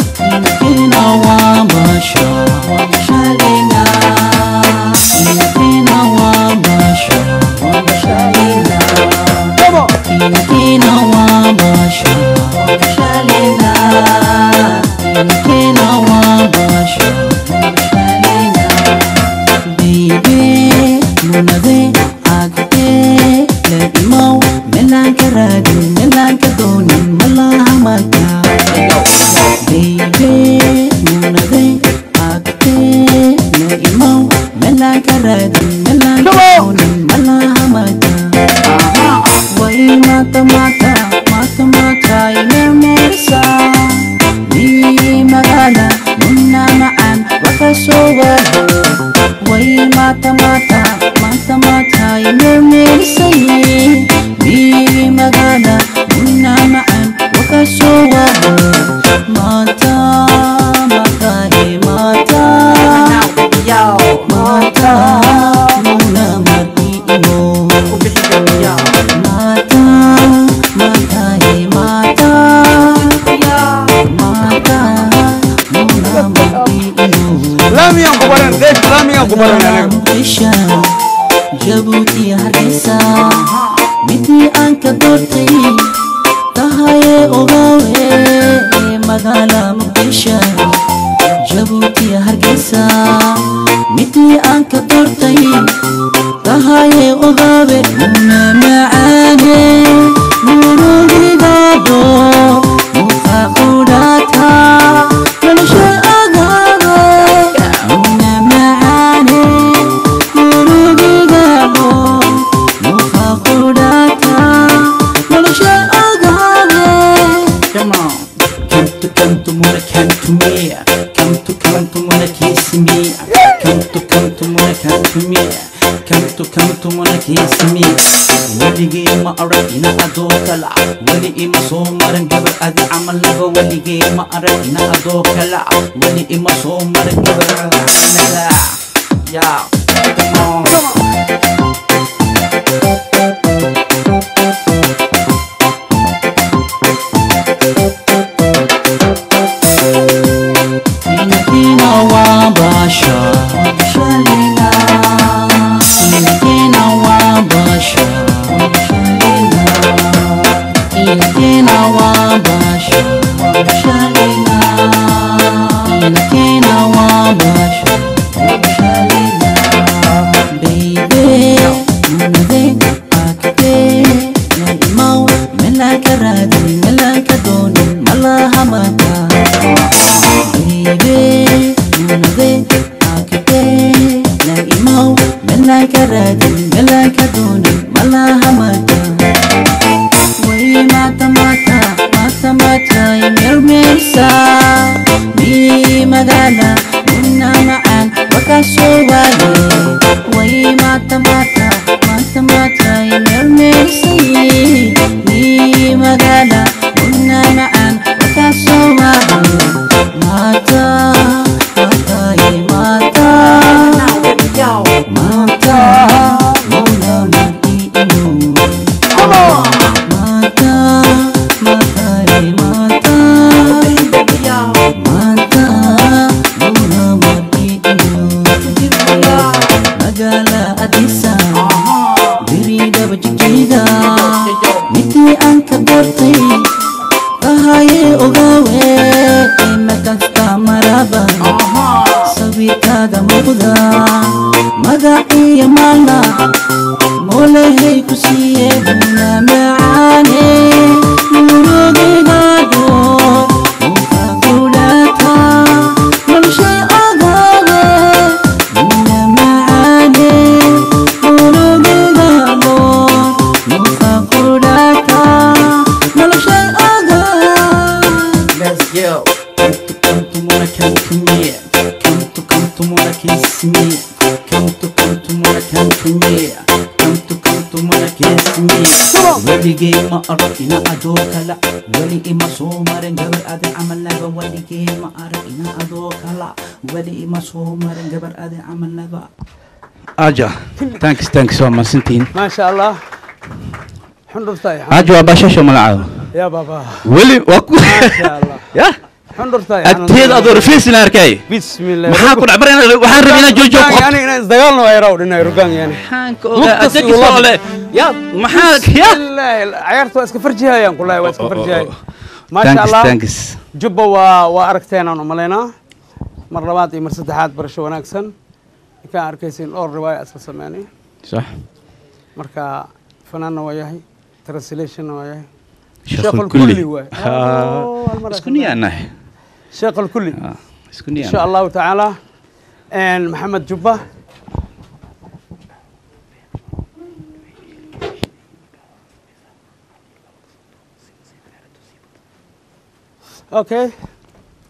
Jabuuti Hargeysa midii aan ka doortay tahaye ogaawe magaala Muqdisho Jabuuti Hargeysa midii aan ka doortay tahaye ogaawe muna macaane murugigaado muqa qudhata nolosha agaaga muna macaane Come on. Come to wanna come to me. Come to wanna kiss me. Come to wanna come to me. Come to wanna kiss me. Waligii ma arag ina adoo kala. Wali ima soo marin gabar adi camal laba. Waligii ma arag ina adoo kala. Wali ima soo marin gabar adi camal laba. Yeah, come on. Come on. Come to wanna kiss me. Come to, come to, wanna come to me. Come to, come to, wanna kiss me. Weligay ma arag ina adoo kala. Weli ima soo marin gabar adi camal laba. Weligay ma arag ina adoo kala. Weli ima soo marin gabar adi camal laba. Aja, thanks, thanks so much, Sintiin. Maasha Allah, xundhurtay. Aja waa bashasho magacaada. Ya baba. Weli waa ku Maasha Allah. Ya xundhurtay. Agteeda adoo rafiisin arkay. Bismillah. Maxaa ku dhac barin? Waxaan rabay inaan joojo ku qabto. Yani inaan isdagaalno ay raw dhinay rugaan yani. Maxaan ka ogaa ajaga soole ya maxaa ya. Bismillah, ciyaartu waa iska farjihayaan kulahay, waa iska farjihay. Maasha Thanks. Allah. Thanks. Jubba waa aragteen aan umalaynaa. Mar labaad iyo mar saddexaad barasho wanaagsan. Ninkaan arkaysin dhowr riwaaya isla sameynay. Sax. Marka fanaanna waa yahay, translationna waa yahay. Sheekhul kulli kulli waay. Isku niyaanahay. Sheekh alkulli. Isku إن niyaanahay. شاء الله تعالى and محمد جبة. Okay,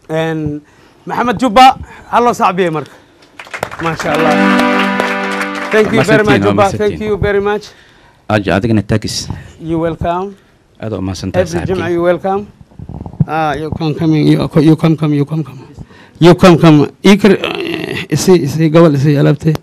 and محمد جبة هلا صعبية مرك. ما شاء الله، thank you very much. Mahadsantiin, waa Jubba, mahadsantiin. Thank you very much. Aja, adigana thanks. You welcome. Aad oo mahadsantahay Every Jum'ah saaxiibkay. You welcome. Ah, you can come in, you come come, you come come, you come come. Ikr isi isi gobol isi alaabtay.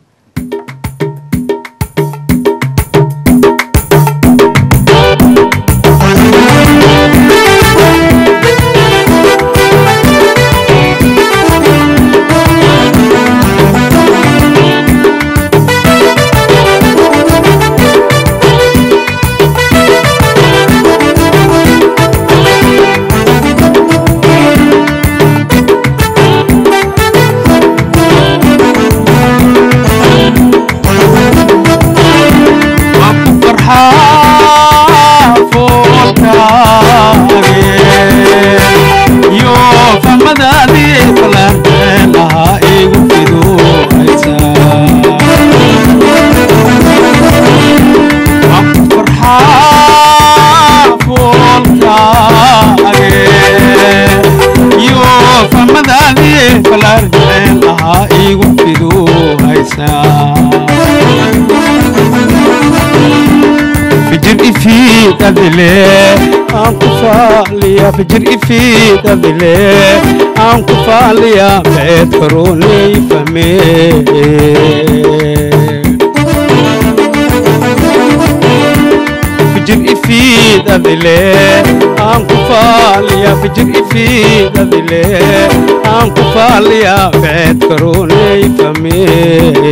Fijir ifiid adile aan ku faaliya, fijir ifiid adile aan ku faaliya, meed karooney fahmee. Fijir ifiid adile aan ku faaliya, fijir ifiid adile aan ku faaliya, meed karooney fahmee.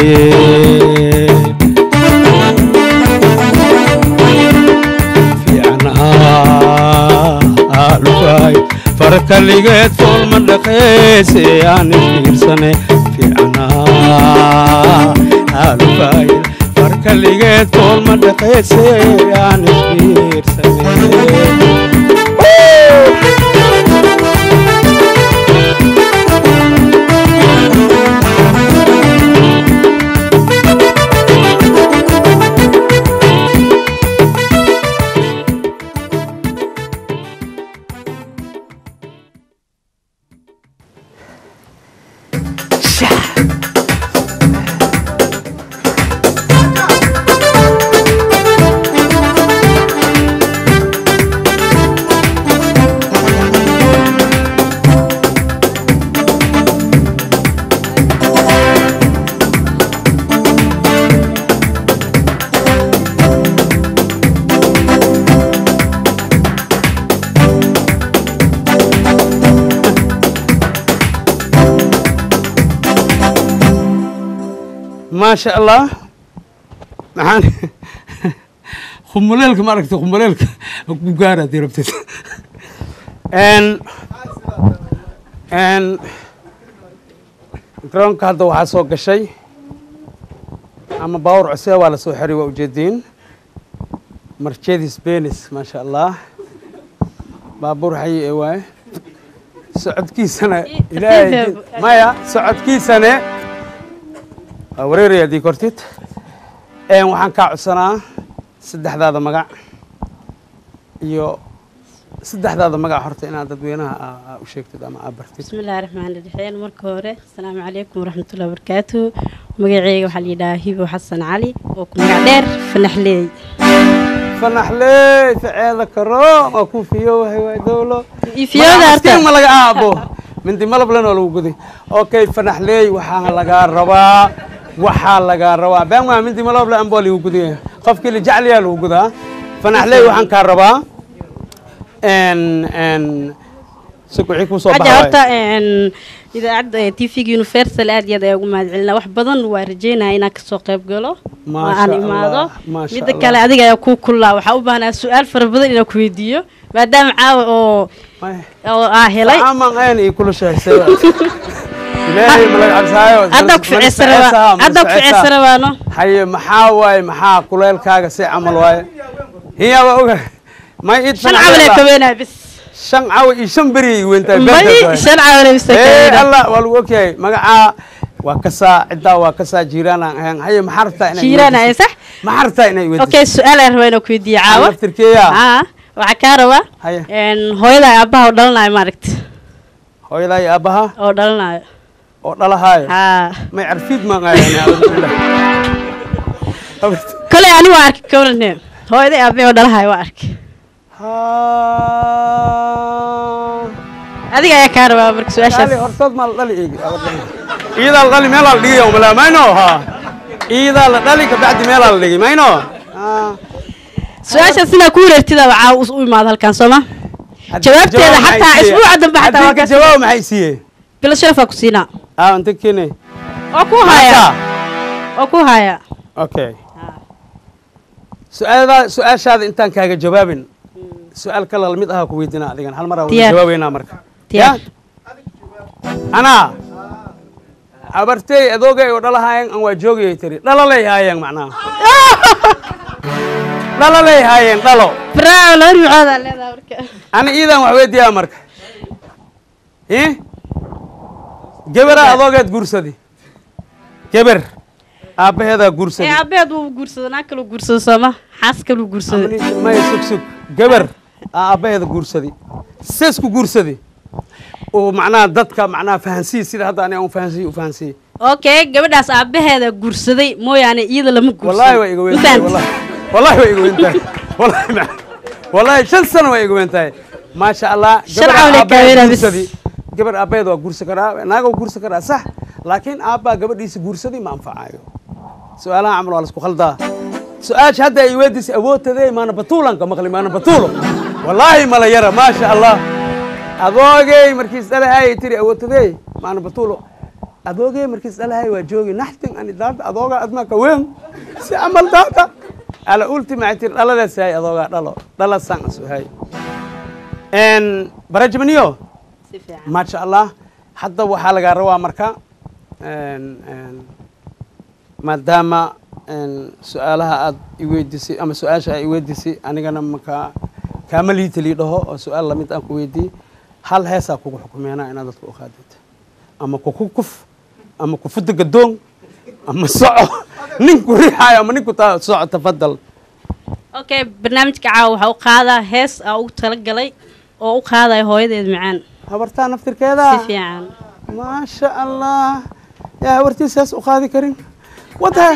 Fiicnaa farakaligeed foolma dhaqayse aan isfiirsane. Fiicnaa alufayl farkaligeed foolma dhaqayse aan isfiirsane. Maasha Allah, maxaan khumuleelka ma aragtay? Khumuleelka ku gaara haddii rabtid. N garoonka hadda waxaa soo gashay ama baawur cusee waa la soo xiray, waa ujeediin, Mercedes Benz. Maasha Allah, baabuur xayi ee waaye. Socodkiisana Ilaahay maya, socodkiisane waa wareeraya haddii kortid. Waxaan kaa codsanaa saddexdaada magac iyo saddexdaada magac horta inaad dadweynaha u sheegtid ama aa bartid. بسم الله الرحمن الرحيم. Marka hore, asalaamu calaykum waraxmatullahi wabarakaatuh. Magacayga waxaa la yidhahaa Hibo Xasan Cali oo ku magac dheer Fanaxleey. Fanaxleey faceeda karoon oo ku fiyowahay waay dowlo. Ifiyooda horta. Ma laga aabo mindi malab lan oo lagu guday. Okay, Fanaxleey, waxaa lagaa rabaa, waxaa lagaa rabaa been waa mindi malab lan baa lagu guday, qofkii la jecel yahay lagu gudaa. Fanaxleey, waxaan kaa rabaa n si wixii kuu soo Aja baxay. Horta idaacadda TV-ga Universal aad iyo aad ayaa ugu mahadcelinaa. Wax badan waa rajeynaya inaan kasoo qayb galo oo Maasha aan imaado. Allah, maasha Midda Allah. kale, adiga ayaa kuu kullaa, waxaa u baahnaa su-aal fara badan inaan ku weydiiyo maadaama caawa oo aa helay. Aman een iyo kula sheegsay, Ilaahay ma laga cabsaayo. Hadda ku ficeysan, hadda ku ficeysan rabaano. Haye, maxaa waaye? Maxaa kuleelkaaga si camal waaye? Hiya, waa oga may id. 5 cawle ka weynaa bis. 5 caw iyo 5 beri ay weyntahay. May, 5 cawle bis ka weynaa. Allah, waa lagu ogyahay magacaa, waa kasaa ciddaa, waa kasaa jiiraan aan ahayn. Haye, maxaa rabtaa inay Jiiraan ahayn, sax. Maxaa rabtaa inay weydiiso? Okay, su-aal ayaan rabaa inaan ku weydiiyo caawa. Laftirkeeya. Aa, waxaa kaa rabaa Haye. Hooyada iyo aabbaha oo dhalanayo, maaragta. Hooyadaa iyo aabbaha oo dhalanayo. Oo dhalahaayo. Haa. May carfiid maan ahayn, acuudu billah. Koley ani waa arkay kawarane, hooyada iyo aabbaha oo dhalahayo waa arkay. Adiga ayaa kaa rabaa marka su-aashaas. Kaali, hortood maa la dhali eegi? Iidaa la dhali, meelaa la dhigay umalaa mayno. Ha, iidaa la dhali, kabacdi meelaa la dhigay mayno. Su-aashaas inaa ku wareertida caawa u imaado halkan, sooma? Jawaabteeda xataa isbuuca dambe xataa waa ka jawaab. Maxay siiyey? Bilo sharafaa ku siinaa. Ah, inta kene. Oo ku haya, oo ku haya. Okay, su-aada, su-aashaada intaan kaaga jawaabin, su-aal kale lamid aha ku weydiinaa adigan hal mar aa wada Diyaar. jawaabeynaa marka. Diyaar. Anaa abartey adoogay oo dhalahaayeen an waa joogayay tiri, dhalalay haayeen, macnaha dhalalay haayeen, dhalo. Bravo, laba dhibcood aa leedahay marka. Ani iidan wax weydiiyaa marka. Gabaraa adoogeed guursadi, gabar aabbaheedaa guursadi. Ee, aabbaheed wuu guursado, naag kaluu guursado, sooma? Xaas kaluu guursaday. May, sug sug, gabar aa aabbaheeda guursadi, sees ku guursadi oo macnaha dadka macnaha fahansiiy sida hadda ani aan fahansiiy u fahansiiy. Okay, gabadhaas aabbaheeda guursaday mooyaane iyada lama guursan. Wallahi waa iga weyn tahay. Ma fahanti? Wallahi waa iga weyn tahay, wallahi wallahi 5 sano waa iga weyn tahay, maasha Allah. 5 Gabar cawle aabbaheed kaaweynaa bis. guursadi, gabar aabbaheed waa guursan karaa, naaga waa guursan karaa, sax, laakiin aabbaa gabadhiisa guursaday ma anfacayo. Su-aalaha camal waa la isku khaldaa. Su-aasha hadda ay weydiisay awoodtadee maana batuulan ka maqli, maana batuulo, wallaahi mala yara, maasha Allah. Adoogey markiis dhalahay tiri awoodtadee maana batuulo, adoogey markiis dhalahay waa joogi naxtin ani daanta adooga admaa ka weyn si camal daanta ala ulti maxay tiri dhaladaas hay adoogaa dhalo dhalasaan isu hay n barajmaniyo. Si fiican. Maasha Allah. Hadda waxaa lagaa rabaa marka maadaama su-aalaha aad i weydiisay ama su-aasha aad i weydiisay anigana maka kaama liitali dhaho oo su-aal lamid aan ku weydiiyey, hal heesaa kugu xukumeynaa inaad dadka u qaadid ama kuku kuf ama kufuda gadoon ama soco nin ku riixaayo ama nin ku taa soco, tafadal. Okay, barnaamijka caawa waxaa u qaadaa hees aa ugu talagalay oo u qaadaya hooyadeed macaan. Habartaa naftirkeeda. Si fiican. Maasha Allah, yaa habartiis hees u qaadi karin wada.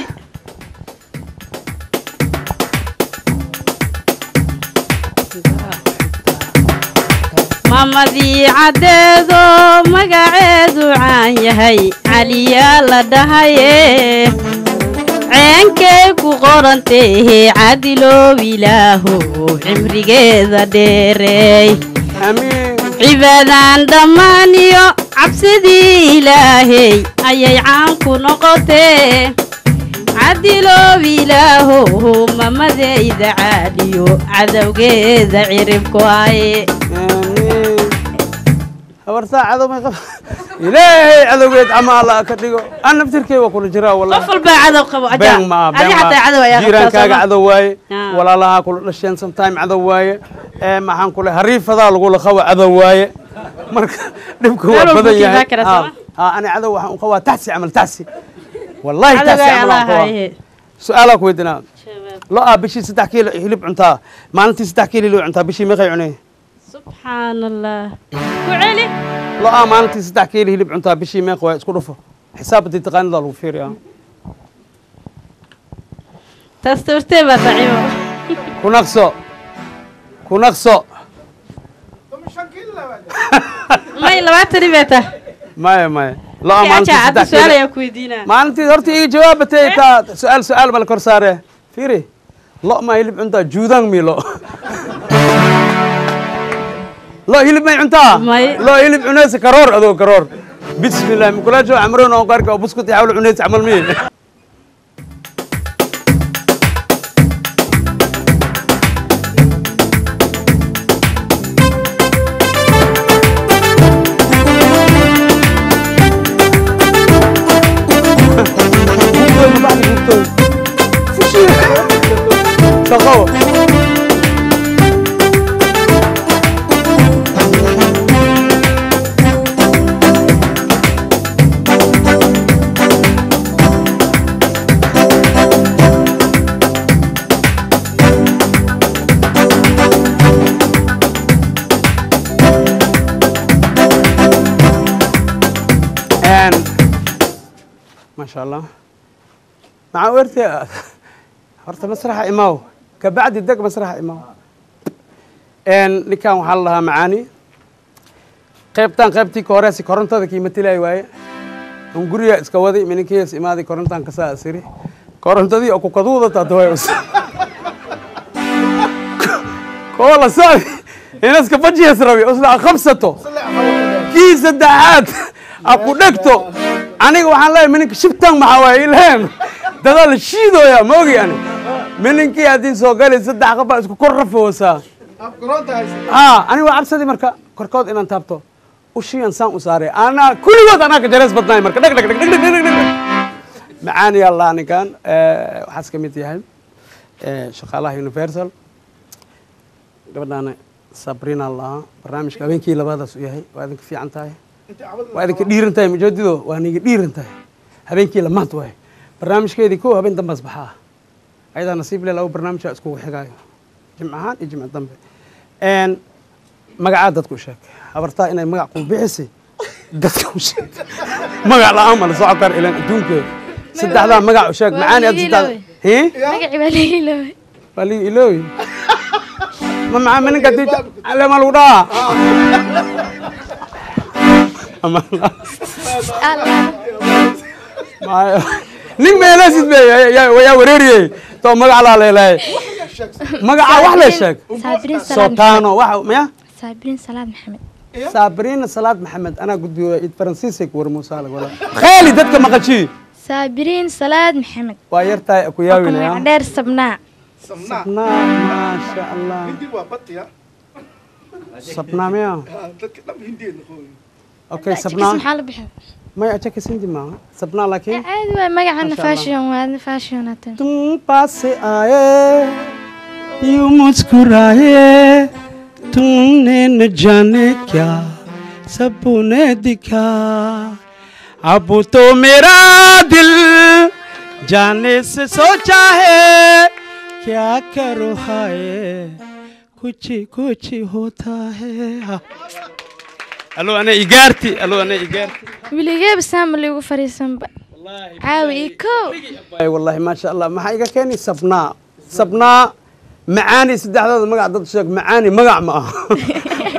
Mamadii caddeedo magaceedu caan yahay, Caliyaa la dhahaye, ceenkay ku qorantehe, cadiloow Ilaaho cimrigeeda dheereey. Amiin. Cibaadaan dhammaan iyo cabsidii Ilaahey ayay caan ku noqotee, cadiloow Ilaaho mamadeyda caadhiyo cadowgeeda ciribku haye. Amiin. Habartaa cadow may qab, Ilaahay cadowgeed ama Allah ka dhigo. An naftirkey waa kula jiraa wallahi. Qof walbaa cadow qabo aja. Been ma adi xataa cadow ayaa qabtaa. Jiiraankaaga Sooma? Cadow waaye. Ah. Walaalahaa kula dhasheen sometime cadow waaye. Ee, maxaan kule hariifadaa lagula qabo cadow waaye. Marka dhibka Meel waa walba badan ku yahay. imaan karaa, sooma? Ha, ani cadow waxaan u qabaa taxsi camal, taxsi wallahi taxsi Cadowgaaga camal aan Allah qabaa. haye. Su-aalaa ku weydiinaa: lo-aa bishii 3 kiilo hilib cuntaa, maalintii 3 kiilo hilib cuntaa, bishii meeqay cunee? Subxaan Allah, ku celi. Lo-aa maalintii 3 kiilo hilib cuntaa, bishii meeq waay? Isku dhufo, xisaab haddii taqaanida lagu fiiriyaa. Taas tabartee baa daciimo. Ku naqso, ku naqso. May, 20 bay tahay. Maya, maya, lo Okay, maalintii aja hadda 3 su'aal kiilo. Ayaan ku weydiinaa. Maalintii horta iga jawaabatay taa su'aal, su'aal baa la kor saare. Fiiri, lo ma hilib cuntaa? Juudaan mi lo lo hilib may cuntaa? May. Lo hilib cunaysa karoor adoo karoor. Bismillah, mikulaajo camroon oo qaarka oo buskut iyo xawla cunaysa camal miye. Shaqo. And ما شاء الله مع ورثي horta masraxa imaaw, kabacdi deg masraxa imaaw. Ninkan waxaa la lahaa Macaani. Qaybtan qaybtii ka horeysi korontada kii matilay waaye. Un guriga iska waday, mininkiis imaaday, korontan kasaa asiri korontadii oo kukaduudata hadda us koola socdi inaska bajiyas rabi usla qabsato kii saddexaad a ku dhegto. Aniga waxaan leeyahay mininka shibtan maxaa waaye ilheen dadaa la shiidooyaa ma ogi. Ani mininkii haddii soo gali saddex qof baa isku kor rafoosaa. Ha, ani waa cabsadii marka korkood inaan taabto ushiyan saan u saaray. Anaa kulligood anaa ka jareys badnaay marka dheg dheg dheg dheg dheg dheg dheg. Macaani allah ninkan waxaas ka mid yahay shaqaalaha Universal. Gabadhaana Sabrina lahaa. Barnaamijka habeenkii labaadaas u yahay. Waa idinka fiican tahay, waa idinka dhiiran tahay, majoodido waa niga dhiiran tahay. Habeenkii lamaad waaye barnaamijkeedii kow, habeen dambaas baxaa. Ayadaa nasiib leh, laba barnaamijaa iskugu xigaayo, jimcahaan iyo jimco dambe. Magacaa dadku u sheeg, habartaa inay magac kuu bixisay dadka u sheeg. Magac la'aan ma la socon karo ilan adduunka. Saddexdaa magac u sheeg. Waa Macaani aad liiga saddexda iloowe. Hee? Magacii baa liiga iloowe. Waa liiga iloowi ma macaa mininka dii ale ma lagu dhahaa nin meelasid be yaa wareeriyey to magac laa leelahay magaca wax lee sheeg. Saabiriin Salaad. Sotaano wax maya. Saabiriin Salaad Maxamed. Sabrina Salaad Maxamed anaa gudbiyo id Faransiisay ku warmuusaa lag wala kheeli dadka maqashii. Saabiriin Salaad Maxamed. Waa yartahay ku yaawinaya. Magac dheer Sabnaa. Sabnaa, maasha Allah. Sabnaa miya? Okay. Ajagis. Sabnaa. Maxaa la bixin? Maya, ajakis hindi maaha Sabnaa laakiin caadi waay magacana. Masha Allah. Fashion waa fashion hatan. तुम पास आए यूं मुस्कुराए, तुमने न जाने क्या सपने दिखा, अब तो मेरा दिल जाने से सोचा है, क्या करो हाय कुछ कुछ होता है। हाँ। Alo ana igaarti, alo ana igaarti. Weligeeba saama liigu fariisanba caawi iyo kow. Ay wallahi, ma sha Allah. Maxaa iga keeni Sabnaa, Sabnaa, Macaani, saddexdooda magac dad sheeg. Macaani magac ma aha,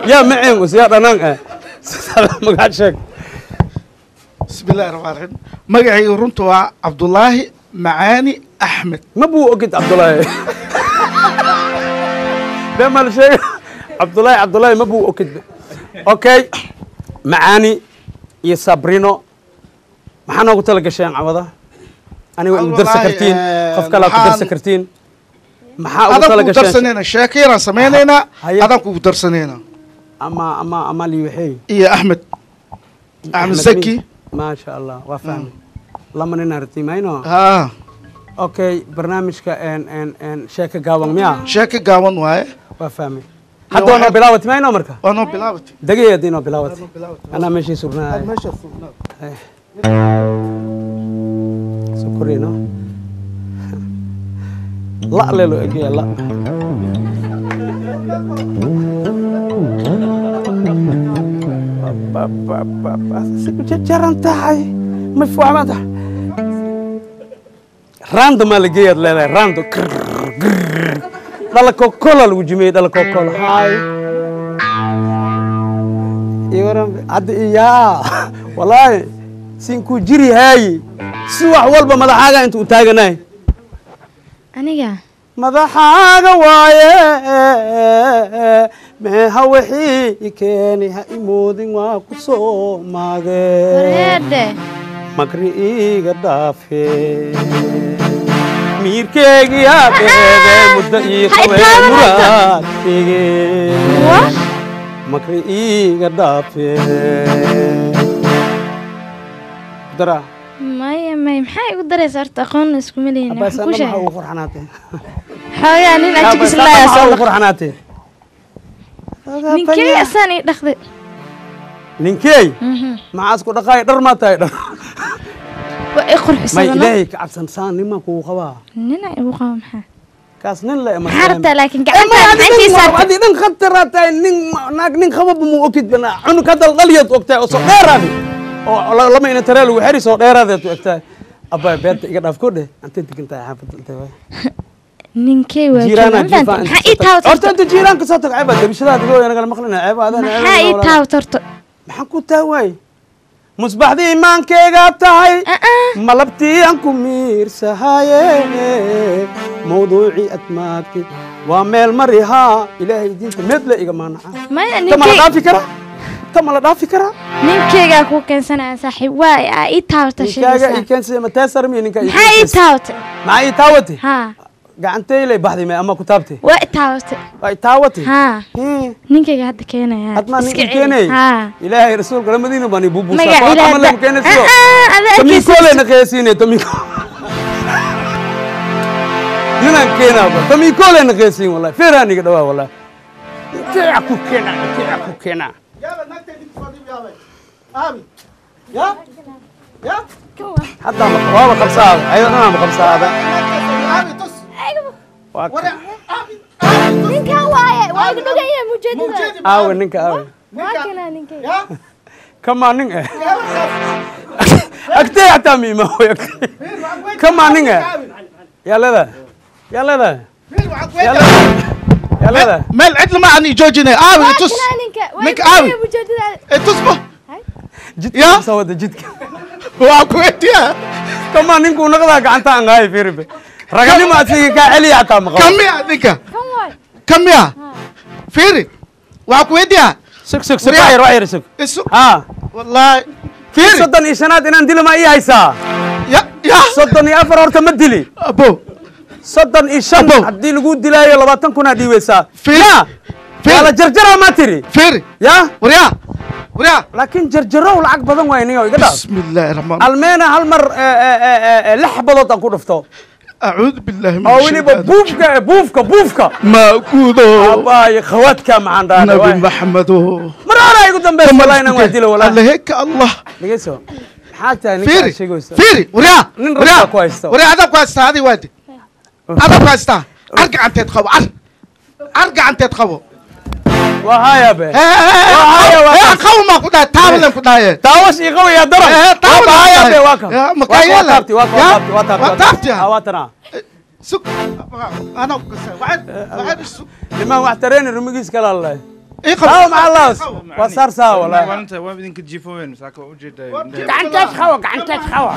yaa maceen us yaa dhanaan ah. Saddexda magac sheeg. بسم الله الرحمن الرحيم. Magacaygu runta waa Cabdulaahi Macaani Axmed. Ma buu ogid Cabdulaahi bee ma la sheega Cabdulaahi, Cabdulaahi ma buu ogid. Okay, Macaani iyo Sabrino, maxaa noogu tala gasheen cawada? Aniga waa igu darsi kartiin, qof kalaa ku darsi kartiin. Maxaa ugu Adaan tala kugu gasheen? Darsanayna sheeko yaraan samaynaynaa. Haye. Adaan kugu darsanaynaa. Ama liiwaxeey. Iyo Axmed, Axmed Zaki. Maasha Allah, waa fahmay. Lama nin artimayno. Haa. Okay, barnaamijka en en en sheeko gaaban miya? Sheeko gaaban waaye. Waa fahmay. Hadda waa noo bilaawati mayno marka? Waa noo bilaawati. Degay haddii noo bilaawati. Anaa meeshii surnaa. Meesha surnaa. Sokorino la lelo egaya la. Si ku jajaran tahay ma fuucmada. Rando maa la geeyaad leedahay rando. Dhala Coca-Cola lagu jimiyey, dhala Coca-Cola. Hay. Iwaran hadda iyaa. Wallaahi sinkuu jiri haayi. Si wax walba madaxaaga inta u taaganahay. Aniga madaxaaga waaye meeha wixii keeni ha imoodin waa ku soo maagee. Wareede. Makri iiga dhaafe miirkeygiyaa beebe muddo ii qabee muraadkeyge makri iiga dhaafe dara. Maya maya, maxaa igu daraysa horta? Aqoon iskuma leeyin. Abbaas, waxaan ku anna maxaa sheegay ugu qurxanaatay? Xoogaa nin ajigis maxaa laa ugu qurxanaatay? Ninkey asaan ii dhaqday. Ninkey maxaa isku dhaqaay? Dhar maa tahay dhar? Waa ii may qurxisay. Ilaahay ka cabsan, saan niman kugu qabaa. Nina igu qaba maxaa? Kaas nin la Maxaa rabtaa laakiin gacanta gacantii saartay? Adi dhan khataraa tahay. Nin naag nin qababa mu ogid bana cunug hadda dhaliyaad ogtahay oo soo dheeraadi oo lama ina taree lagu xeri soo dheeraadeed u egtahay. Abbaa, beerta iga dhaaf ko dheh. Intay degan tahay xaafadda? Intay waay? Ninkey waa jiiraanaa joogaa. Jiifaa. Maxaa ii taawata? Horta inta jiiraanka soo tag, ceebaa darishadaad iga nagala maqlina, ceeb aadana. Maxaa ii taawata horta? Maxaan ku taa waay? Musbaxdii iimaankeygaa tahay, malabtii aan ku miirsahaye, mawduucii admaadki waa meel marihaa. Ilaahay diinta meedle iga maanaca. Maya. Ta ma la Ninkey dhaafi karaa? Ta ma la dhaafi karaa? Ninkeygaa kuu keensanaya saaxiib, waa aa ii taawata. Ninkaaga Sheegaysaa ii keensaya ma teesar miyo ninka ii maxaa ii keensaysa? taawata? Maxaa ii taawatay? Haa. Gacantay lay baxday may ama ku taabtay? Waa i taawatay. Waa i taawatay. Haa, ninkeyga hadda keenaya. Hadmaa Iska nin celi. keenay? Haa. Ilaahay rasuulka lamadiina baan ibuubuusaa. Magac Waa Ilaahay camal lama keenaysiyo. Ah, adaa arkaysa. Tamiikoole na qeesiine, tamiiko ninaan keenaaba tamiikoole na qeesiin. Wallahi feeraan iga dhawaa, wallahi keeca ku keena, keeca ku keena. Aabi ya ya. Hadda waaba qabsaada, ayada dhanaaba qabsaada. Aabi tus. Waa Ninkan waaye, waa iga dhogaya mujeedada. Aawe ninka? Aawe? Waa kanaa ninkey. Kamaa nin eh agtee xataa miima way agtee. Kamaa nin eh yaa leedahay, yaa leedahay, yaa leedahay, yaa leedahay. Meel cid lama aan joojinay. Aabi Waa tus. kanaa ninka, waa Ninka iga aabi. dhogaya mujeedada. Tus ba. Jidka soo wada jidka. Waa ku weydiiyaa. Kamaa ninkuu naqdaa gacanta aan qaay fiiribe raganimo asiga kaa celiya xataa ma qabo. Kamiya ninka? Kan waay. Kamiya fiiri, waxaa ku weydiiyaa. Sug sug sug, wax yar, wax yar sug. Isu. Haa. Wallaahi fiiri. 35aad inaan dilo ma ii haysaa? Ya ya. 34 horta ma dili. Abo. 35 Abo. haddii lagu dilaayo 20,000 aa dhiibaysaa. Fiiri. Ya waa la jarjaraa maa tiri? Fiiri. Ya. Waryaa waryaa. Laakiin jarjarow lacag badan waay niyo, iga dhaaf. Bismillaahi raxmaan. Almeena hal mar lix badood aan ku dhufto. Acuudu billaahi min oo weliba buufka buufka buufka. Ma gudo. Abaay khawaadka maxaan dhahay? Nabi maxamedo. Mar hore igu dambaysa wallahi inaan wax dilo wallahi. Alla heka allah. Dhegeyso, maxaa tahay ninka fiiri aad sheegayso? Fiiri waryaa. Nin waryaa raggaa ku haysto. Waryaa, adaa ku haystaa, adi waadi adaa ku haystaa. Car gacanteed qabo, car car gacanteed qabo. Waa haya be. Waa haya, waa kaas. Qabo maa ku dhahay? Taabalan ku dhahaye. Taawash ii qabo yaa daran. Taabalan waa haya ku be, dhahay. waa kan. Ya, Waa makaa yeela. taabti, waa kan, Ya, waa taabti, waa taabti. Waa taabti. Ah, waa tanaa. Sug, anaa ku kasay waxaan sug. Nimaan wax tareeni rumigiis kala allay. Ii qabo. Taawa maca allaas waa saar saa wallahi. Maalinta waa idinka jiifoween saaka waa ujeedaa. Gacantaas qabo, gacantaas qabo.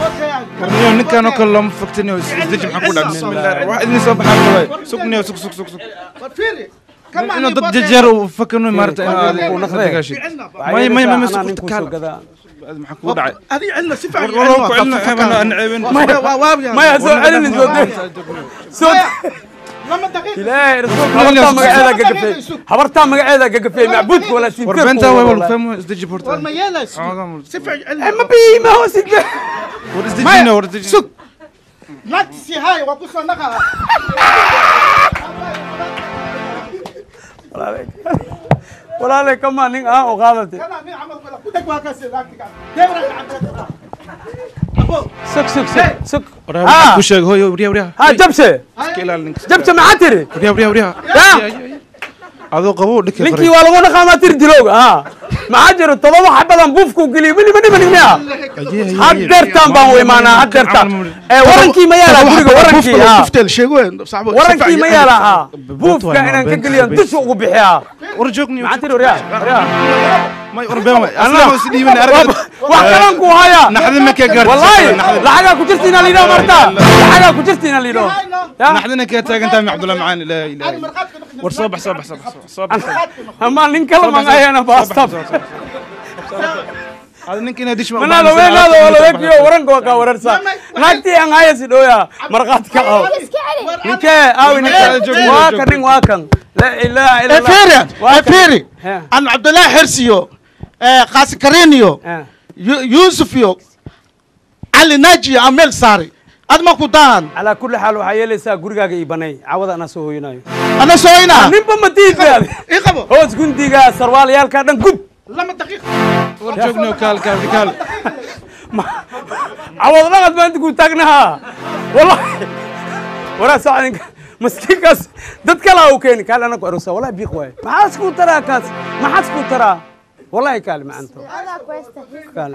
Warniyo ninkan oo kale looma fogtaniyo, isdeji. Maxaa ku dhacay? Bismillaah, wax idin soo baxaa waay. Sugniyo, sug sug sug sug. Fiiri. Inuu dad jejeer uu fakano maarta inaad dagaashid. May may may, anaa sug ninkuu soo gadaa. Maxaa kugu dhacay? Adi cilna si fiican. War war ku celina, ceebana aan ceebin. Maya soo celini, soo dee, soo Lama daqiiq. Ilaahay rasuulka, habartaa magaceeda gagafey, habartaa magaceeda gagafey, macbuudka walaa war beenta way wal fahmo, isdeji horta. War ma yeelayso si fiican cilna. Ma bii ma hoos ide. War isdejina, war isdejina. Sug, naagtiisii haay waa ku soo naqaa. Walaalay, kamaa nin ah oo qaadatay. Kana nin camal kula ku dheg, waa kaasi naagtiga deebra gacanteed abo. Sug sug sug sug. War waxaan ku sheeg hooyo, waryaa waryaa. Ha jabse. Iska ilaali ninka. Jabse maxaa tiri? Waryaa waryaa waryaa. Ya adoo qabo dhigka. Ninkii waa lagu dhaqaamaa tiri dilowga ha. Maxaa jiro 7 xabadan buufku geliyo mili mili mili miya haddeertaan baan u imaanaa haddeertaan warankii ma yaalaa guriga warankii buftel sheego saxbo warankii ma yaalaa haa buufka inaan ka geliyaan dusha ugu bixiyaa warjoogni maxaa tiri waryaa waryaa may warbeen way asna hoos dhiibin arag wax kalan ku haya naxdin ma ka gaartay wallahi lacagaa ku jirta inaa liidho marta lacagaa ku jirta inaa liidho naxdina ka taagantahay Cabdullahi Macaan la ilaaha war soo bax soo bax soo bax soo bax ama nin kala magayana baasta hada ninka inaad dishma mana la weynaado wala wekiyo waranka waa ka wararsa naagtii aan haya si dhooya marqaadka oo ninkee aawi ninka waa kan nin waa kan la ilaaha illa allah Efiri Efiri an Cabdullahi Xirsiyo Qaasi Kariniyo Yuusuf iyo Ali Naji Amel Sari adma ku daan ala kulli xaal waxa yeelaysaa gurigaaga ii banay caawada ana soo hooyinayo ana soo hooyinaa ninba ma diidaan ii qabo hoos gundiga sarwaalyaalka dhan gub 2 daqiiq war joogno kaal kaal kaal caawada dhaqad baan ku taagnaha wallahi wara saacan maskiinkaas dad kale u keen kaal ana ku arusa wallahi biiq waay maxaa isku taraa kaas maxaa isku taraa wallahi kaal macanto kaal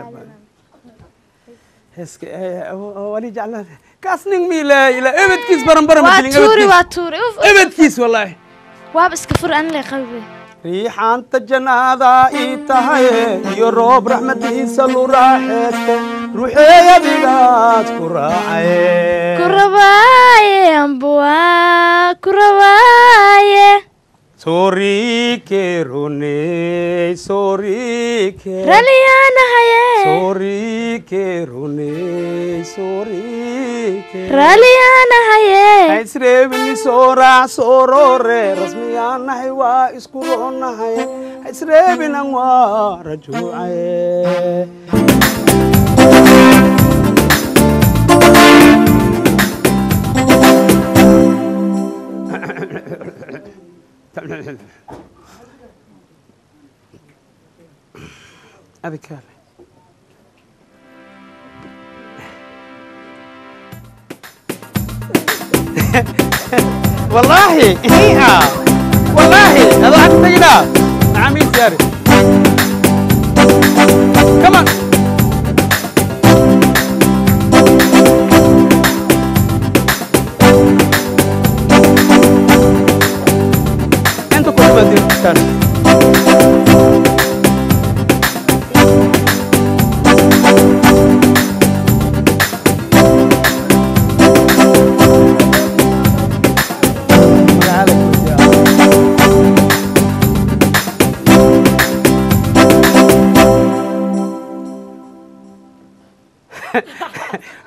heska wali jeclaan kaas nin miila ila ebedkiis baran waa tuuri waa tuuri ebedkiis wallahi waab iska fur an leh qalbi riixaanta jannada ii tahay iyo roob raxmadiisa lu raaxeeste ruuxeey adigaas ku raacaye ku rabaaye ambuwa ku rabaaye Sorry ke rune sorry ke raliyaanahaye sorry ke rune sorry ke raliyaanahaye haysreebni sooraa soorore rasmiyaanahay waa isku roonahay haysreebinan waa rajuucaye أبي كاري والله هيها والله هذا حتى تجينا عميل سياري كمان انتوا كل ما تدير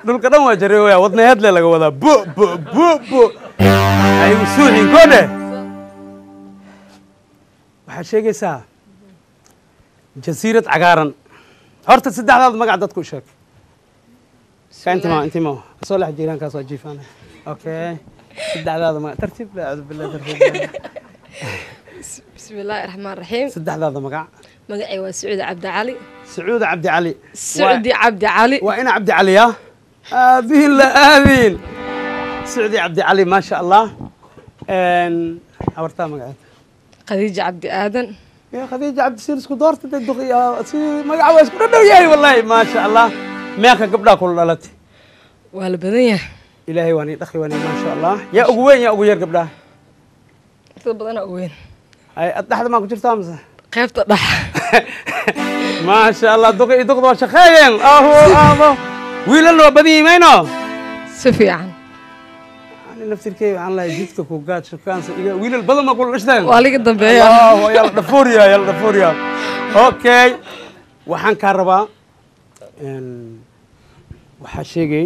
dhulka dhan waa jareewaya wadnaheed le laga wadaa bu bu bu bu ay suuxin koodhe waxaad sheegaysaa jasiirad cagaaran horta saddexdaad magac dadku u sheeg ka intima intima soo lex jiiraankaas waa jiifaana okay saddexdaada magac tartiib acuudu billah tartiib بسم الله الرحمن الرحيم saddexdaada magac magacay waa Sacuud Cabdi Cali Sacuud Cabdi Cali Sacuudi Cabdi Cali waa ina Cabdi Cali ya آذين لا آذين سعودي عبد علي ما شاء الله عورتها مقعد خديجة عبد آدن يا خديجة عبد سير اسكو دورت الدقيقة سير ما عاوز كنا وياي والله ما شاء الله ماك قبلها كل لالتي والبدنيا إلهي واني أخي واني ما شاء الله يا أقوين يا أبو ير قبلها بدنا أقوين أي الضحى ما كنت تامسه كيف تضح ما شاء الله دقي دق شخيين أهو أهو wiilal waa badan yihiin si fiican ani naftirkeyga waxaan lahay jidka ku gaad shukaansa iga wiilal badan ma kula dhashteen waa liga dambeeya yalla dhafuuriya yalla dhafuuriya okay waxaan kaa rabaa waxaa sheegay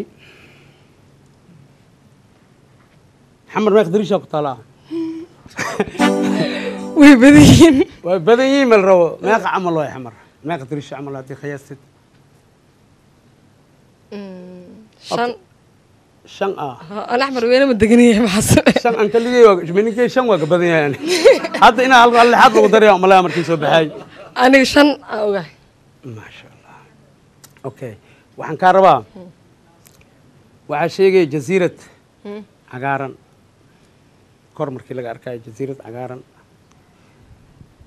xamar meeq dariishaa ku taalaa way badan yihiin way badan yihiin mal rabo meeqa camal waay xamar meeqa dariisha camal haddii qiyaastid shan ah أنا أحمر وين ما دقني محسن shan aan kaligay waa ninkay shan waa ka badan yahay yani hadda inaa hal lixaad lagu darayo malaya markii soo baxay أنا shan ogahay ما شاء الله okay waxaan kaa rabaa waxaa sheegaya jasiirad cagaaran kor markii laga arkayo jasiirad cagaaran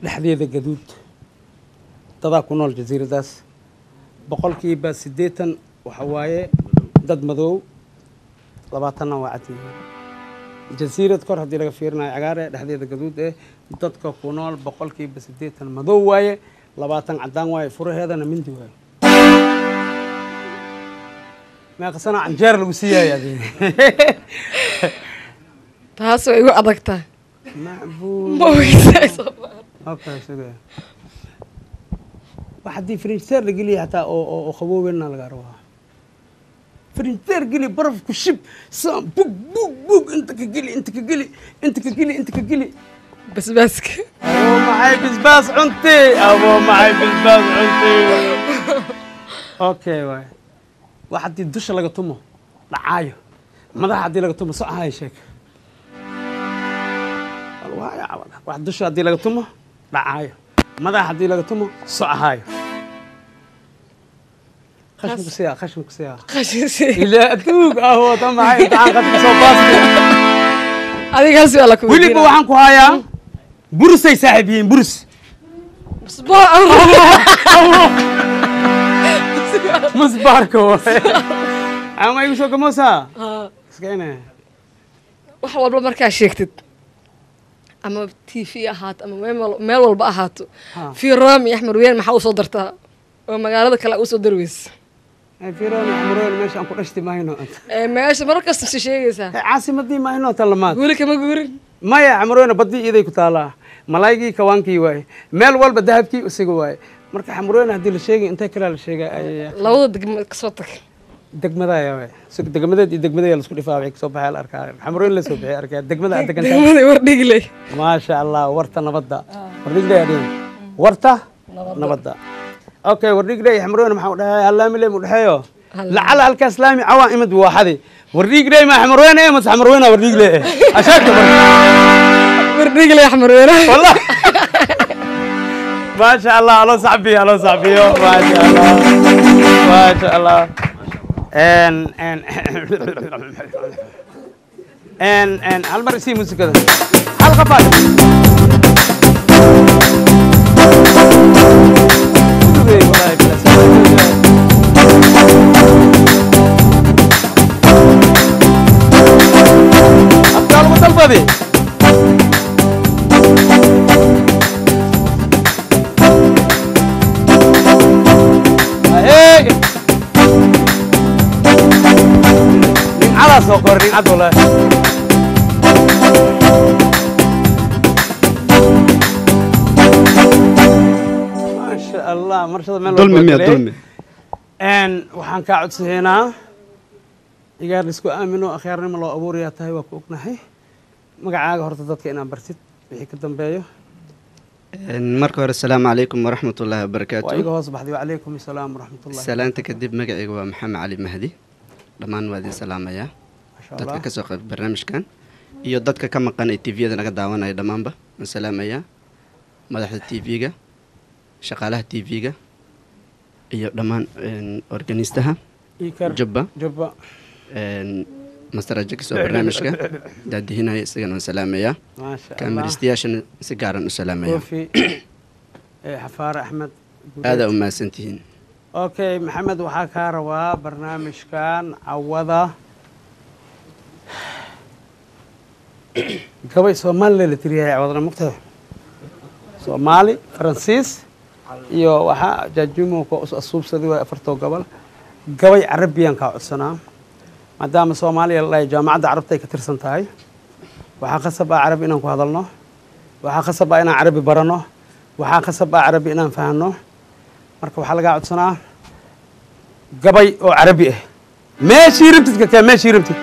dhexdeeda gaduud Dadaa ku nool jasiiradaas 80% waxa waaye dad madow, 20-na waa cad yihiin. Jasiirad kor haddii laga fiirinayo cagaar eh, dhexdeeda gaduud eh. Dadka ku nool 80% madow waaye, 20 caddaan waaye. Furaheedana mindi waaye. Meeqa sano canjeer lagu siiyaya adiga? Taas way igu adagtaa. Macbuud. Ma ogtahay soo Okay, suga. Wax haddii frinjteer la geliya xataa oo qaboobena laga rabaa. Frinjteer geli, baraf ku shib, saan bug bug bug, inta ka geli, inta ka geli, inta ka geli, inta ka geli. Basbaaska. Abo maxay basbaas cunti, abo maxay basbaas cunti. Okay, waay. Wax haddii dusha laga tumo dhacaayo, madaxa haddii laga tumo socahayo, sheeg. Wax dusha haddii laga tumo dhacaayo, madaxa haddii laga tumo socahayo. Khashmku siyaa, khashmku siyaa. Qashin siya. Ilaa aduug ah oo tan maxay imtixaan qadka soo baastay. Adigaas waa la ku Weliba waxaan ku hayaa burusay saaxiib yihiin, burus. Musbaarka waay ama igu soo gamoosaa iska ine. Wax walba markaa sheegtid, ama TV ahaato ama meel walba ahaato, Firoom iyo Axmed Weyne maxaa usoo dartaa oo magaalada kale usoo dari weysa? Firoon Axmed meesha aan ku dhashti mahayno. Ee, meesha mar kasta si sheegaysaa. Caasimadii mahayno tan lamaad. Weli kama guurin. Maya, Xamarweyne badii iiday ku taalaa, malaygii kawaankii waaye, meel walba dahabkii usiga waaye. Marka Xamarweyne haddii la sheegay, intee kalea la sheegay? Labada degmo kasoo tag. Degmadaya waay. Degmadeed iyo degmadaya laisku dhifaa, wixii kasoo baxay la arkaa. Xamarweyne la soo bixiyay arkaa degmada aad degan tahay. Degmada Wardhigley. Maasha Allah, warta nabadda Wardhigley adhin, warta nabadda. Okay, Wardhigley iyo Xamarweyne maxaa u dhexeeya? Hal laami le mu dhexeeyo. Lacala halkaas laami cawaan imid waaxadi. Wardhigley ma Xamarweyne eh mase Xamarweyne Wardhigley eh? Ashaagta marka. Wardhigley Xamarweyne. Wallah, ما شاء الله، الله صعبي، الله صعبي، ما شاء الله، ما شاء الله. ان ان ان ان هل مرة سي موسيقى هل غفال أبطال مطلبة. Hey! Nincadaa soo kor nincad wallahi. Maasha Allah, marshada meel Dulmi walba miya, galay. Dulmi? Waxaan kaa codsahaynaa igaar isku aamino, akhyaarnimo loo abuurayaa tahay, waa ku ognahay. Magacaaga horta dadka inaan bartid, wixii ka dambeeyo. Marka hore asalaamu calaykum waraxmat ullaahi wabarakaatu. Waa iga hoos baxday. Wacalaykum asalaam waraxmatullahi. Salaanta kadib, magacayga waa Maxamed Cali Mahdi. Dhammaan waa idin salaamayaa Masha dadka Allah. ka soo qayb barnaamijkan iyo dadka ka maqan ee TV-yada naga daawanaya. Dhammaanba waan salaamayaa, madaxda TV-ga, shaqaalaha TV-ga iyo dhammaan organistaha Iikar. Jubba. Jubba. Master Ajakis oo barnaamijka daadihinaya, isagana waan salaamayaa. Maasha Allah. Kaamiristayaashana si gaaran u salaamaya. Kofi Xafaare Axmed Guuleed. Aadaa u mahadsantihiin. Okay, Maxamed, waxaa kaa rabaa barnaamijkan cawada gabay Soomaali la tiriyahay cawadana mugtahay, Soomaali, Faransiis iyo waxaa jaajumo ku asuubsaday waay afartoo gobol. Gabay Carabiyaan kaa codsanaa, maadaama Soomaaliya la dhahay Jaamacadda Carabta ay ka tirsan tahay. Waxaa khasab ah Carabi inaan ku hadalno, waxaa khasab ah inaan Carabi baranno, waxaa khasab ah Carabi inaan fahanno. Marka waxaa lagaa codsanaa gabay oo Carabi ah, meeshii rabtid ka kee, meeshii rabtid.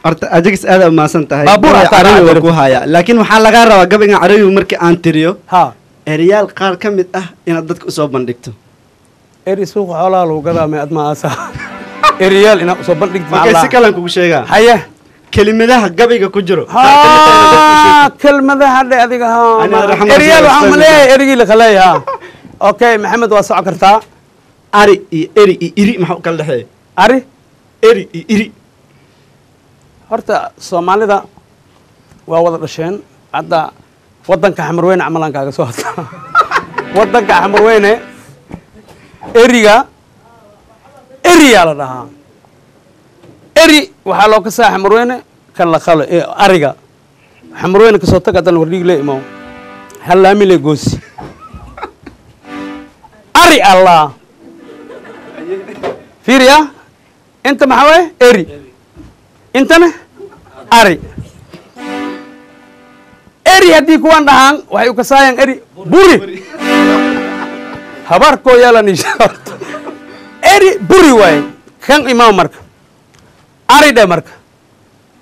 Horta Ajax, aad u mahadsan tahay. Baabuur Gabay hataa Carabi waa raaci. ku hayaa, laakiin waxaa lagaa rabaa gabaygan Carabigu markii aan tiriyo erayaal qaar ka mid ah inaad dadka usoo bandhigto. Eri suuqa xoolaha lagu gadaa may adma aasaa eriyaal inaad usoo bandhigto. Markay si kalan kugu sheegaa. Haye. Kelimadaha gabayga ku jiro. Ha, kelmadaha dhe adiga ha. Aniga raxmad Eriyaal waxaan subxaana. maleeyahay erigii la kaleeyahay ha. Okay, Maxamed, waa socon kartaa. Ari iyo eri iyo iri maxaa u kala dhexeeya? Ari, eri iyo iri. Horta Soomaalida waa wada dhasheen. Hadda waddanka Xamarweyne camalaan kaaga soo hadla. Waddanka Xamarweyne eriga eriyaa la dhahaa. Eri waxaa loo kasaa Xamarweyne kan la qalo ee ariga. Xamarweyne kasoo tag, haddana wardhig le imow, hallaami le goosi ari allah fiiriya. Inta maxaa waaye eri, intana ari. Eri haddii kuwan dhahaan waxay u kasaayaan eri buri habarkoo yeelan. Eri buri waaye kan imaam. Marka ari dhe, marka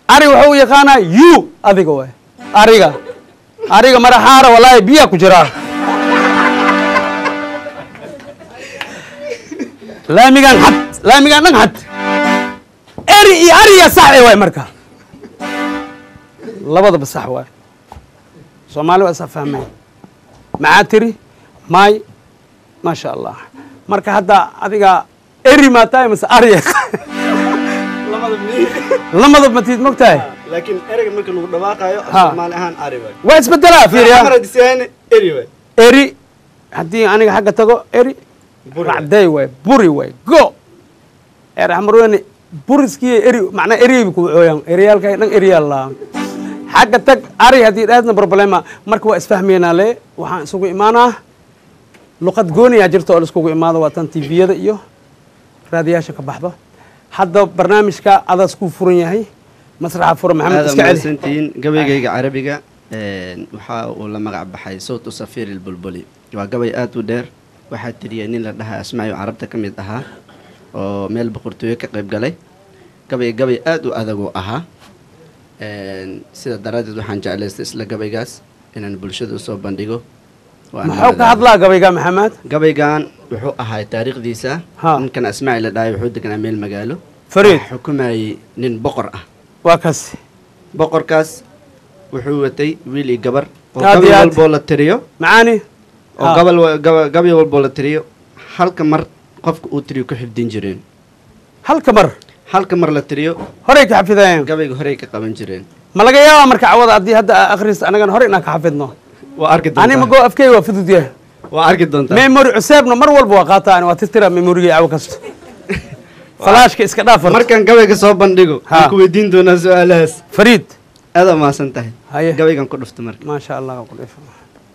ari wuxuu u yaqaanaa you adiga waaye. Ariga ariga maraxaara walaahi biyaa ku jiraa laamigaan xad, laamigaan dhan xad. Eri iyo ariga sax e waay. Marka labadaba sax waay. Soomaali waa isa fahmeen. Maxaa tiri maay? Maasha Allah. Marka hadda adiga eri maa tahay mase ari? Lamadaba matiid mogtahay. Laakiin ereyga marka lagu dhawaaqayo Soomaali ahaan ari waay. Waa isbedelaa, fiiriya. Xamar eri waay. Eri haddii aniga xagga tago eri racday waay, buri waay go er Xamarweyne buriskii eri macnaa eriyayba kuwa cooyaan eriyaalka dhan eriyaal laa xagga tag ari haddii dhaadna problema. Marka waa isfahmaynaa le. Waxaan isugu imaanaa luqad gooniyaa jirta oo la iskugu imaado, waa tan TV-yada iyo raadiyaasha ka baxdo. Hadda barnaamijka adaas kuu furan yahay, masraxa fura Maxamed. Aad iska celi. Mahadsantihiin. Gabaygayga carabiga waxa uu la magac baxay "Sawtu Safiir Ilbulbuli". Waa gabay aad u dheer. Waxaa tiriyay nin la dhahaa Asmaaci oo carabta ka mid ahaa oo meel boqortooyo ka qayb galay. Gabay gabay aad u adag uu ahaa. Sida daraaddeed waxaan jeclaystay isla gabaygaas inaan bulshada usoo bandhigo oo aan la Muxuu ka wadaago. hadlaa gabayga, Maxamed? Gabaygan wuxuu ahaa taariikhdiisa ninkan Asmaaci la dhahay wuxuu deganaa meel magaalo. Fariid. Waxaa xukumayay nin boqor ah. Waa kaas. Boqorkaas wuxuu watay wiil iyo gabar oo Aad gabay iyo aad. walboo la tiriyo macaani oo gabay walboo la tiriyo halka mar qofka uu tiriyo ku xifdin jireen. Halka mar? Halka mar la tiriyo. Horey ka xafidayeen. Gabayga horey ka qaban jireen. Ma laga yaabaa marka cawada haddii hadda aa akhrista anagana hore inaan ka xafidno? Waa arki doontaa. Ani mago afkeyga waa fudud yahay. Waa arki doontaa. Memory cuseebna mar walba waa qaataa. Ani waa tirtiraa memorygay cawo kasta, falaashka iska dhaaf horta. Markaan gabayga soo bandhigo waan ku weydiin doonaa su-aalahaas. Fariid. Aad mahadsan tahay. Gabaygan ku dhufta marka. Maasha Allah, ku dhufo.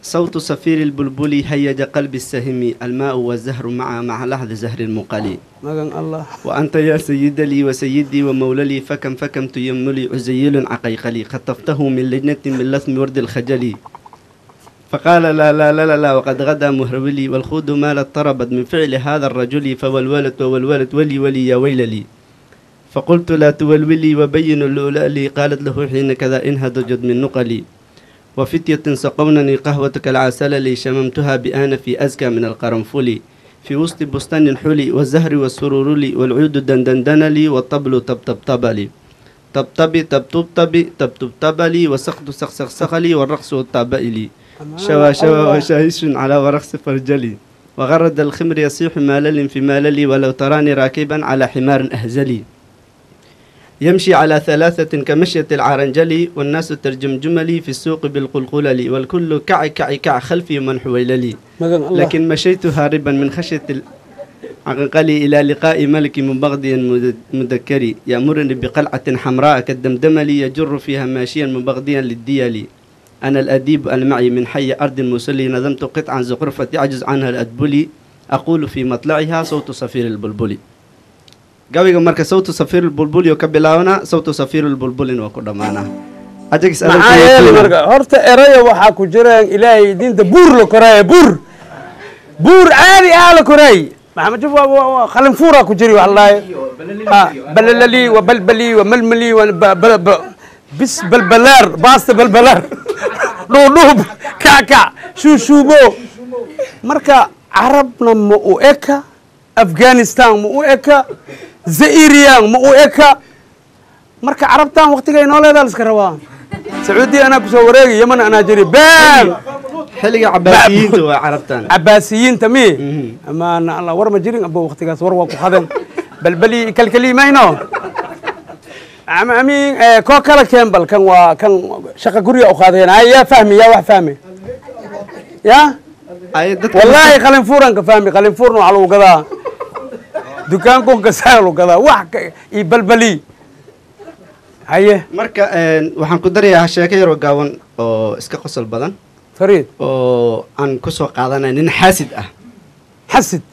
صوت صفير البلبل هيج قلبي السهم، الماء والزهر مع لحظ زهر المقلي. Magan Allah. وأنت يا سيد لي وسيدي ومولي، فكم فكم تيملي عزيل عقيقلي، خطفته من لجنة من لثم ورد الخجل، فقال لا لا لا لا, لا وقد غدا مهرولي، والخود مالت طربت من فعل هذا الرجل، فولولت وولولت ولي ولي يا ويل لي، فقلت لا تولولي وبين اللؤلؤ، قالت له حين كذا إنها دجت من نقلي، وفتية سقونني قهوتك العسل لي، شممتها بآن في أزكى من القرنفل، في وسط بستان حلي، والزهر والسرور لي، والعود دندندن لي، والطبل طبطب طبلي طبطبي طبطب طبي طبطب طبلي، وسقط سقسق سقلي، والرقص الطابئلي شوى شوى وشاهش على ورقص فرجلي، وغرد الخمر يصيح مالل في ماللي، ولو تراني راكبا على حمار أهزلي يمشي على ثلاثة كمشية العرنجلي، والناس ترجم جملي في السوق بالقلقلل، والكل كع كع كع خلفي من حويللي. Magan Allah. لكن مشيت هاربا من خشية العقنقلي إلى لقاء ملك مبغدي مدكري، يأمرني بقلعة حمراء كالدمدملي، يجر فيها ماشيا مبغديا للديالي. أنا الأديب المعي من حي أرض المسلي، نظمت قطعا زخرفة يعجز عنها الأدبلي، أقول في مطلعها صوت صفير البلبل. Gabayga marka sawtu safiir bulbuli oo ka bilaabana sawtu safiir bulbulin waa ku dhammaanaa. Ajax. Maxaa yeelay marka horta eraya waxaa ku jiraan ilaahay diinta buur la koraaye, buur buur caadi ah la koraay. Maxamed juf waa qalinfuura ku jiri waxa la dhahay balalali wa balbali wa malmali wa bis balbalaar baasta balbalaar dhuudhuub kackac shuushuubo. Marka carabna ma u eka, Afghanistan ma u eka, Zairiyan ma u eka. Marka carabtan waqtigay noo leedaa la iska rabaa. Sacuudiya anaa kusoo wareegay, Yaman anaa jiri bam. Xilliga Cabaasiyiinta waa carabtan. Cabaasiyiinta mi amaana Allah war ma jirin abo waqtigaas war waa ku xadeen balbali kalkali mayno amiin koo kala keen. Bal kan waa kan shaqa guriga u qaadeen. Ay yaa fahmi, yaa wax fahmi, ya Wallaahi qalin fuuran ka fahmi, qalin fuurna waxaa lagu gadaa dukaankuun kasaa lagu gadaa wax iyo balbali. Haye, marka waxaan ku darayaa sheeko yaroo gaaban oo iska qosol badan, Fariid, oo aan kusoo qaadanay nin xaasid ah. Xasid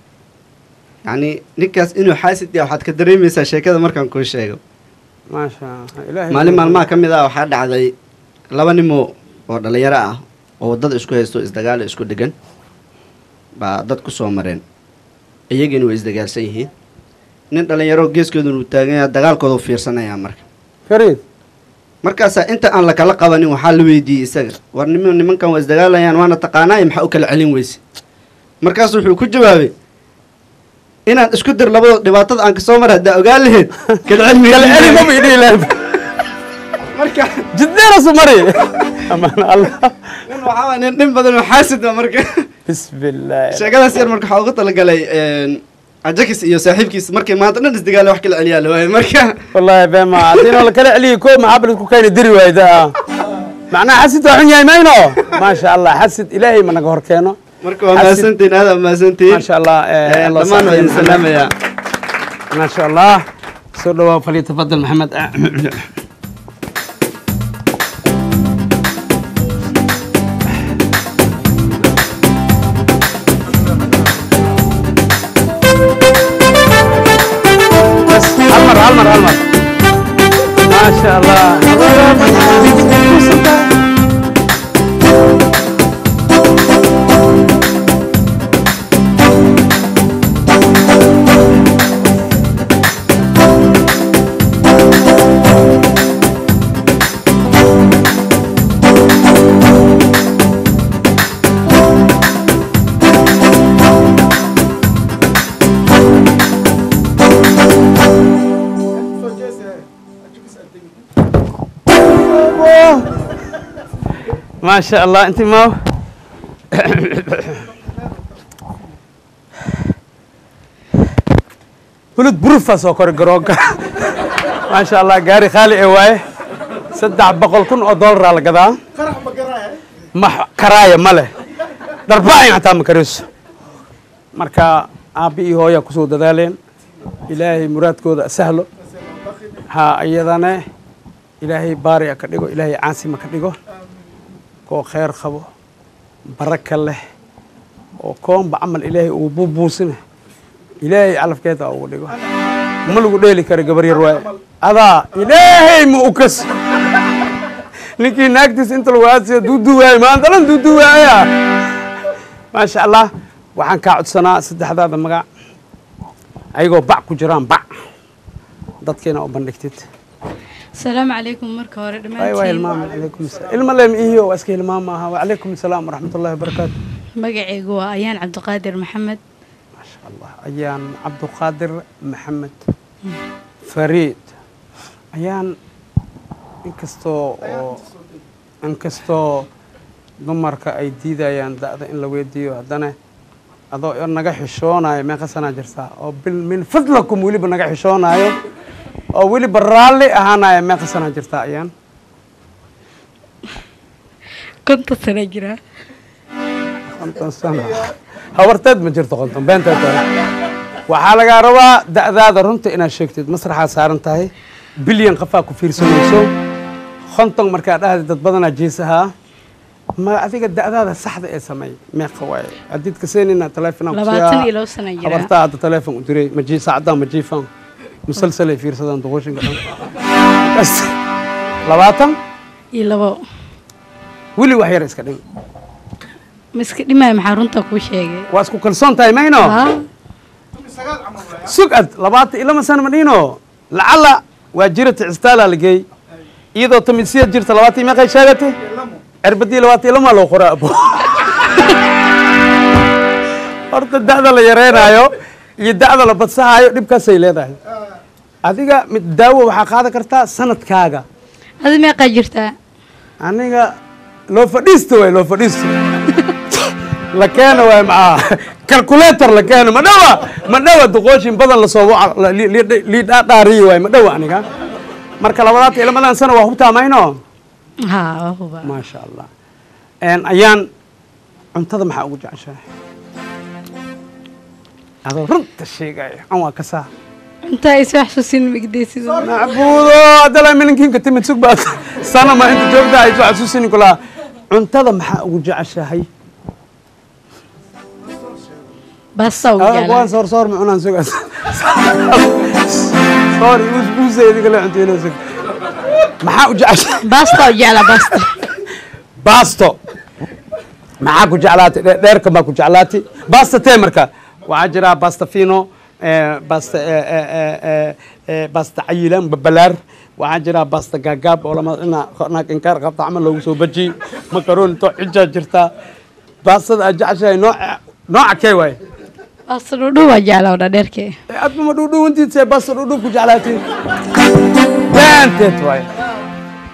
yacni ninkaas inuu xaasid yahay waxaad ka dareemaysaa sheekada markaan kuu sheego. Maasha Allah, Ilaahay. Maalin maalmaha ka mid ah waxaa dhacday laba nimo oo dhalinyaro ah oo waddada isku haysto, isdagaal isku dhegan baa dad ku soo mareen, iyagiina way isdagaalsan yihiin. Nin dhalinyaro geeskooduna uu taagan yahay, dagaalkooda u fiirsanayaa. Marka Fariid, markaasaa inta aan la kala qabanin waxaa la weydiiyey isaga: war nimankan waa isdagaalayaan, waana taqaanaa, maxaa u kala celin weyse? Markaasu wuxuu ku jawaabay: inaan isku dir labadoo dhibaatada aan kasoo mar haddaa ogaan lahayd, kala celmi. Kala celi maba idhihi lahayd. Marka jiddeena su mari, amaan Allah. Nin waxaa waay nin dhin badan oo xaasid ah. Marka bismillaah, sheekadaas yar marka waxaa ugu talagalay Ajakis iyo saaxiibkiis markay maanta dhan isdagaala, wax kala celiyaa la waayay marka. Wallaahi bema haddii la kala celiyo ko maxaa bal isku keeni diri waayda. Macnaha xasid waa xun yahay mayno. Maasha Allah, xasid Ilaahay ma naga hor keeno. Marka waa mahadsantihiin, aad aa mahadsantihiin. Maasha Allah, Allah. Dhammaan waa idin salaamayaa. Maasha Allah, soo dhawaa, falyatafadal Maxamed. بس المر المر المر، ما شاء الله. ما شاء الله، انت ما ولد بروفا soo koray garoonka. Maasha Allah, gaari khaali ee waaye, 300,000 oo doolar la gadaa, ma karaaya ma leh, dharbaayin xataa ma karayso. Marka aabbi iyo hooya kusoo dadaaleen, Ilaahay muraadkooda sahlo ha, iyadana Ilaahay baari ha ka dhigo, Ilaahay caasima ka dhigo, koo khayr qabo, baraka leh oo koonba camal Ilaahay uu buubuusina, Ilaahay calafkeeda ha ugu dhigo. Ma lagu dheeli karo, gabar yar waaye. Adaa Ilaahay ma u kas ninkii naagtiis inta lagu aadsiyo duuduwaay maanta dhan duuduwaaya. Maasha Allah, waxaan kaa codsanaa saddexdaada magac ayagoo bac ku jiraan, bac dadkiina u bandhigtid. Asalaamu calaykum marka hore. Ay waa dhammaantiin. Hilmaama, calaykum asalaam. Ilma lem iyo waa iska hilmaama aha. Wacalaykum asalaam waraxmatullahi wabarakaatu. Magacaygu waa Ayaan Cabdiqaadir Maxamed. Ayaan Cabduqaadir Maxamed Fariid. Ayaan, inkastoo dumarka ay diidayaan da'da in la weydiiyo, haddana adoo naga xishoonayo, meeqa sanaa jirtaa? Oo bil min fadlakum weliba naga xishoonayo oo weliba raalli ahaanaya, meeqa sanaa jirtaa, Ayaan? 50 sano jiraa. 50 sano habarteed ma jirto, 50 beenteed tahay. Waxaa lagaa rabaa da'daada runta inaad sheegtid. Masraxaa saaran tahay, bilyan qofaa ku fiirsanayso. 50 markaa dhahdi dad badanaa jeesahaa. Ma adiga da'daada saxda ee sameey, meeqa waaye? Haddiid kaseenina taleefonaan ku 22 sano jiraa. Habartaa hadda taleefon u diray, ma jii saacadaan ma jiifaan, musalsalay fiirsadaan duqooshinka dhan. Markaas 22. Weli wax yar iska dhim. Ma iska dhimaya, maxaa runta kuu sheegay. Waa isku kalsoon tahay mayno? Haa. Sug ad 22 sano ma dhino, lacala waa jirata cistaala la geey iyadoo tamisiya jirta. 20 meeqay sheegatay? Cirbadii 22 loo qoraa abo. Horta da'da la yareynaayo iyo da'da la badsahaayo dhibkaasay leedahay. Adiga mid daawo waxaa qaadan kartaa sanadkaaga. Adi meeqaa jirtaa? Aniga loo fadhiisto waay, loo fadhiisto la keeno waay, maxaa calculator la keeno. Ma dhawa, ma dhawa, duqooshin badan lasoo waca liidhaadhaariyi waay. Ma dhawa aniga marka 22 sano waa hubtaa mayno? Haa, waa hubaa. Maasha Allah. Ayaan Cuntada maxaa ugu jeceshahay? Adoo runta sheegaya, an waa kasaa. Cuntaa isoo xasuusin migdeysid. Macbuudo adala mininkiinka timid sug baad sana ma inta joogta ay soo xasuusini kulaa. Cuntada maxaa ugu jeceshahay? Basta ugu jeclahay. Kuwaan soor soor ma cunaan sugaas. Soor ius buusay idinka la cunteynoo sug. Maxaa u jeceshahay? Basta u jeclaa, basta. Baasto maxaa ku jeclaatay? Dheerka baa ku jeclaatay. Basta tee marka waxaa jira basta fino, basta basta cayilan babalaar, waxaa jira basta gaagaab oo lama dhinac naag inkaar qabta camal loogu soo bajiyey, makaroon to cijaa jirta. Baastada aad jeceshahay nooca kee waaye? Basta dhuudhuub waa jeclaa oo dhaadheerkee. Adba ma dhuudhuubantiid see basta dhuudhuub ku jeclaatiin? Beenteed waaye,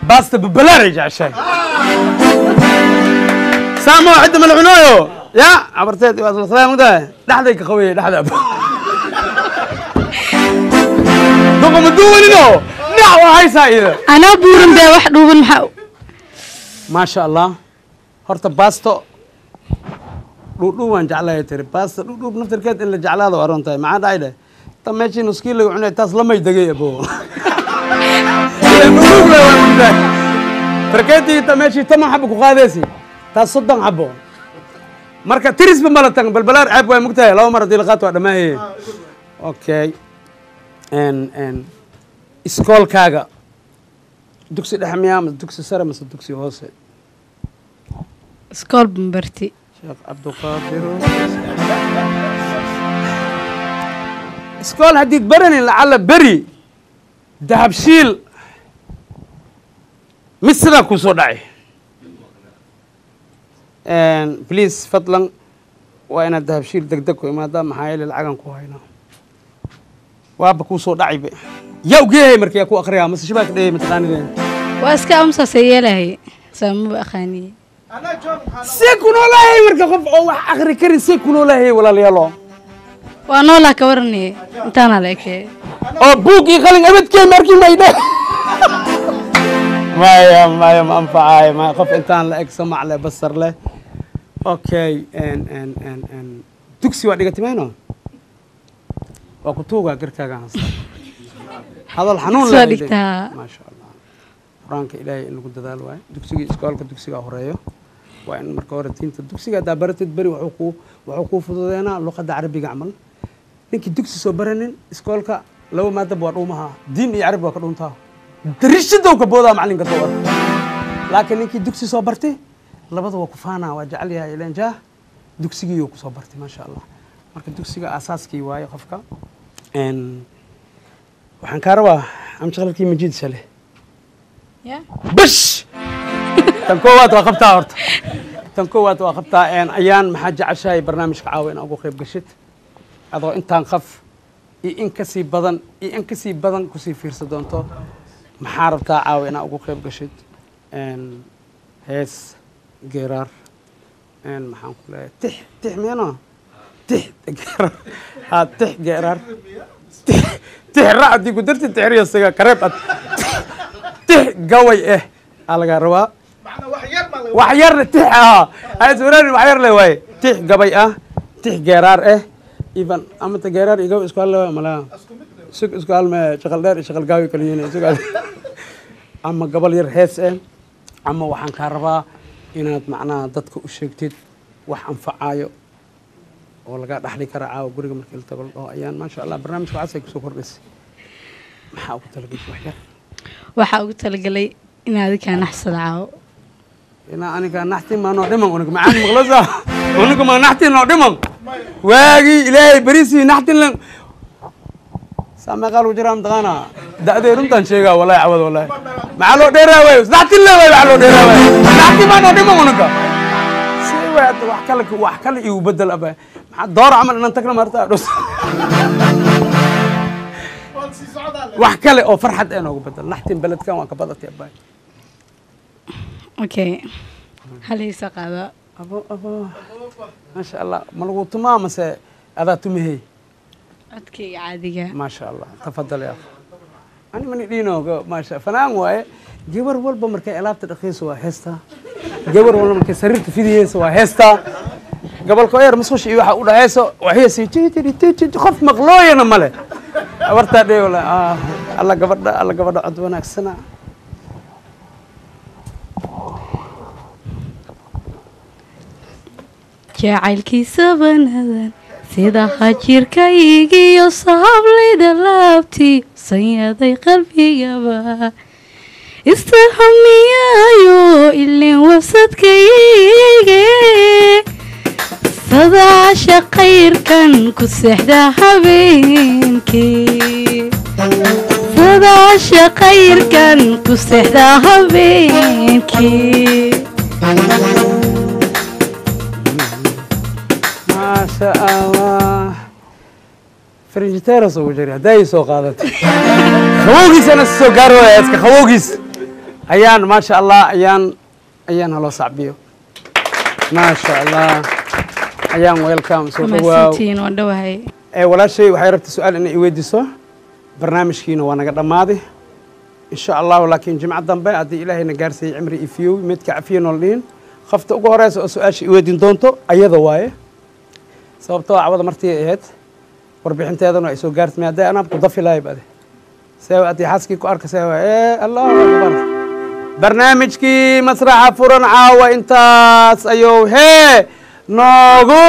basta babalaar ay jeceshahay. Saamo cidda ma la cunooyo ya abarteed waa isla salaam mudahay dhexday ka qabaya dhexda duqa ma duwanino dhinac waa haysaa iyada. Anaa buuran bee wax dhuuban maxaa. Maasha Allah, horta baasto dhuudhuub waan jeclahay tiri. Baasta dhuudhuub naftirkeed in la jeclaado waa runtahay. Maxaa dhacay dheh ta meeshii nuskii lagu cunay taas lamay degay abo dhuudhuub le waa mugtahay. Farkeetii ta meeshii 10 xabo ku qaadaysi taas 30 xabo. Marka tirisba mala tan balbalaar ceeb waay mugtahay, 2 mar haddii la qaato waa dhammaaheye. Okay, n iskoolkaaga dugsi dhexe miyaa mase dugsi sare mase dugsi hoose? Iskool bambarti. Sheekh Cabduqaadir iskool haddiid baranin lacalla beri Dahabshiil mid sidaa kuu soo dhacay. Please fadlan waa inaad Dahabshiil degdeg ku imaadaa, maxaa yeelay lacagan ku haynaa waaba kuu soo dhacaybe. Yaa ugeehay marka yaa ku akriyaa mase shabaaka dhehey mataqaanideen? Waa iska amsaasay yeelahay saamaba aqaaniye. See ku noolahay marka qof oo wax akri karin see ku noolahay walaalayaalo? Waa noolaa ka waraniye intaana la ekee. Oo buug iyo qalin abadkee markii maydhe. Maya maya ma anfacaayo maya qof intaan la eg samac leh basar leh. Okay, n n n n dugsi waa dhigatay mayno? Waa ku tuugaa garkaaga haysta hadal xanuun Soo dhigtaa. Maasha Allah, qur-aanka Ilaahay in lagu dadaalo waaye. Dugsigii iskoolka dugsigaa horeeyo waa in marka hore diinta dugsiga haddaa baratid beri wuxuu kuu fududeenaa luqadda carabiga camal. Ninkii dugsi soo baranin iskoolka 2 maadaba waa dhuumaha, diin iyo carabi waa ka dhuuntaa, darishadow ka boodaa macalinka soo arko. Laakiin ninkii dugsi soo bartay labada waa ku faanaa, waa jecel yahay ileen jaah dugsigiiyuu ku soo bartay. Maasha Allah, marka dugsiga aasaaskii waaye qofka. Waxaan kaa rabaa amshaqalkii majiid shale bash tan koowaad waa qabtaa horta, tan koowaad waa qabtaa. Ayaan maxaa jeceshahay barnaamijka caawa in ugu qayb gashid adoo intaan qaf iyo in kasii badan iyo in kasii badan kusii fiirsa doonto? Maxaa rabtaa caawa inaa ugu qayb gashid? Hees geeraar, maxaan ku leeyahay tix tix miyano tix geeraar ha tix geeraar tix ra haddii ku darti tixriyo siga kareeb ad tix gaway eh aa lagaa rabaa. Wax yar tix ah iswaraani wax yar le waaye tix gabay ah tix geeraar eh even ama ta geeraar iyo gabay isku hal waaye malaa sug isku hal ma shaqal dheer iyo shaqal gaawi kala yihiin sug ama gabal yar hees eh. Ama waxaan kaa rabaa inaad macnaha dadka u sheegtid wax anfacaayo oo laga dhaxli kara caawa guriga markii la tago la dhaho ayaan maasha Allah barnaamijka waxaasay kusoo kordhisay. Maxaa ugu talagashay wax yar? Waxaa ugu talagalay inaad adikaa naxsada caawo. Inaa aniga naxti maa noo dhiman unuga macaan maqlasa unuga maa naxti noo dhiman waagii Ilaahay beriisii naxtin lan saa meeqaa lagu jiraa mataqaanaa da'dee runtaan sheegaa wallahi cawad wallahi maxaa loo dheeraa waayo naxtin le waayo maxaa loo dheeraa waayo naxti maa noo dhiman unuga see waay hadda wax kale igu bedel aba maxaa door camal inaan tagna maarta dhus wax kale oo farxad ee noogu bedel naxtin beledkan waan ka badatay abbaay. Okay, hal heesa qaadaa. Abo abo maasha Allah, ma lagu tumaa mase adaa tumihey? Codkayga caadiga. Maasha Allah, tafadal ya akhi. Ani mani dhiino maasha fanaan waaye. Gabar walba markay alaabta dhaqayso waa heestaa, gabar walba markay sariirta fidiyeyso waa heestaa. Gobolka yar musqusha iyo waxa u dhexayso waxay sii tiitiri tiiti, qof maqlooyana male. Wartaa dhey wala alla gabadha, alla gabadha cod wanaagsana. Jacaylkiisa banadan sida hajirkaygiyo sahablayda laabtii sanyaday qalbigaba istahamiyaayo ilin wasadkayge sadaasha khayrkan ku seexda habeenkii, sadaasha khayrkan ku seexda habeenkii. Maasha Allah, frinjiteeras ugu jira hadday soo qaadatay qabowgiisana soo gaar waaya iska qabowgiis ayaan. Maasha Allah, ayaan haloo sacbiyo. Maasha Allah, ayaan welcome, soo dhawaaw. Mahadsantihiin, waan dhowahay. Ee walaashay waxay rabtay su-aal inay i weydiiso, barnaamijkiina waa naga dhammaaday insha Allahu, laakiin jimco dambe haddii Ilaahayna gaarsiiyey cimri iyo fiyow midka cafiya nool dhihin, qofta ugu horeysa oo su-aasha i weydiin doonto ayada waaye, sababtoo cawada martii ay ahayd warbixinteedana ay soo gaartay hadday anaab ku dafi lahay bade see haddii xaaskii ku arka see ee. Allahu akbar, barnaamijkii Masraxa Furan caawa intaas ayuu hee noogu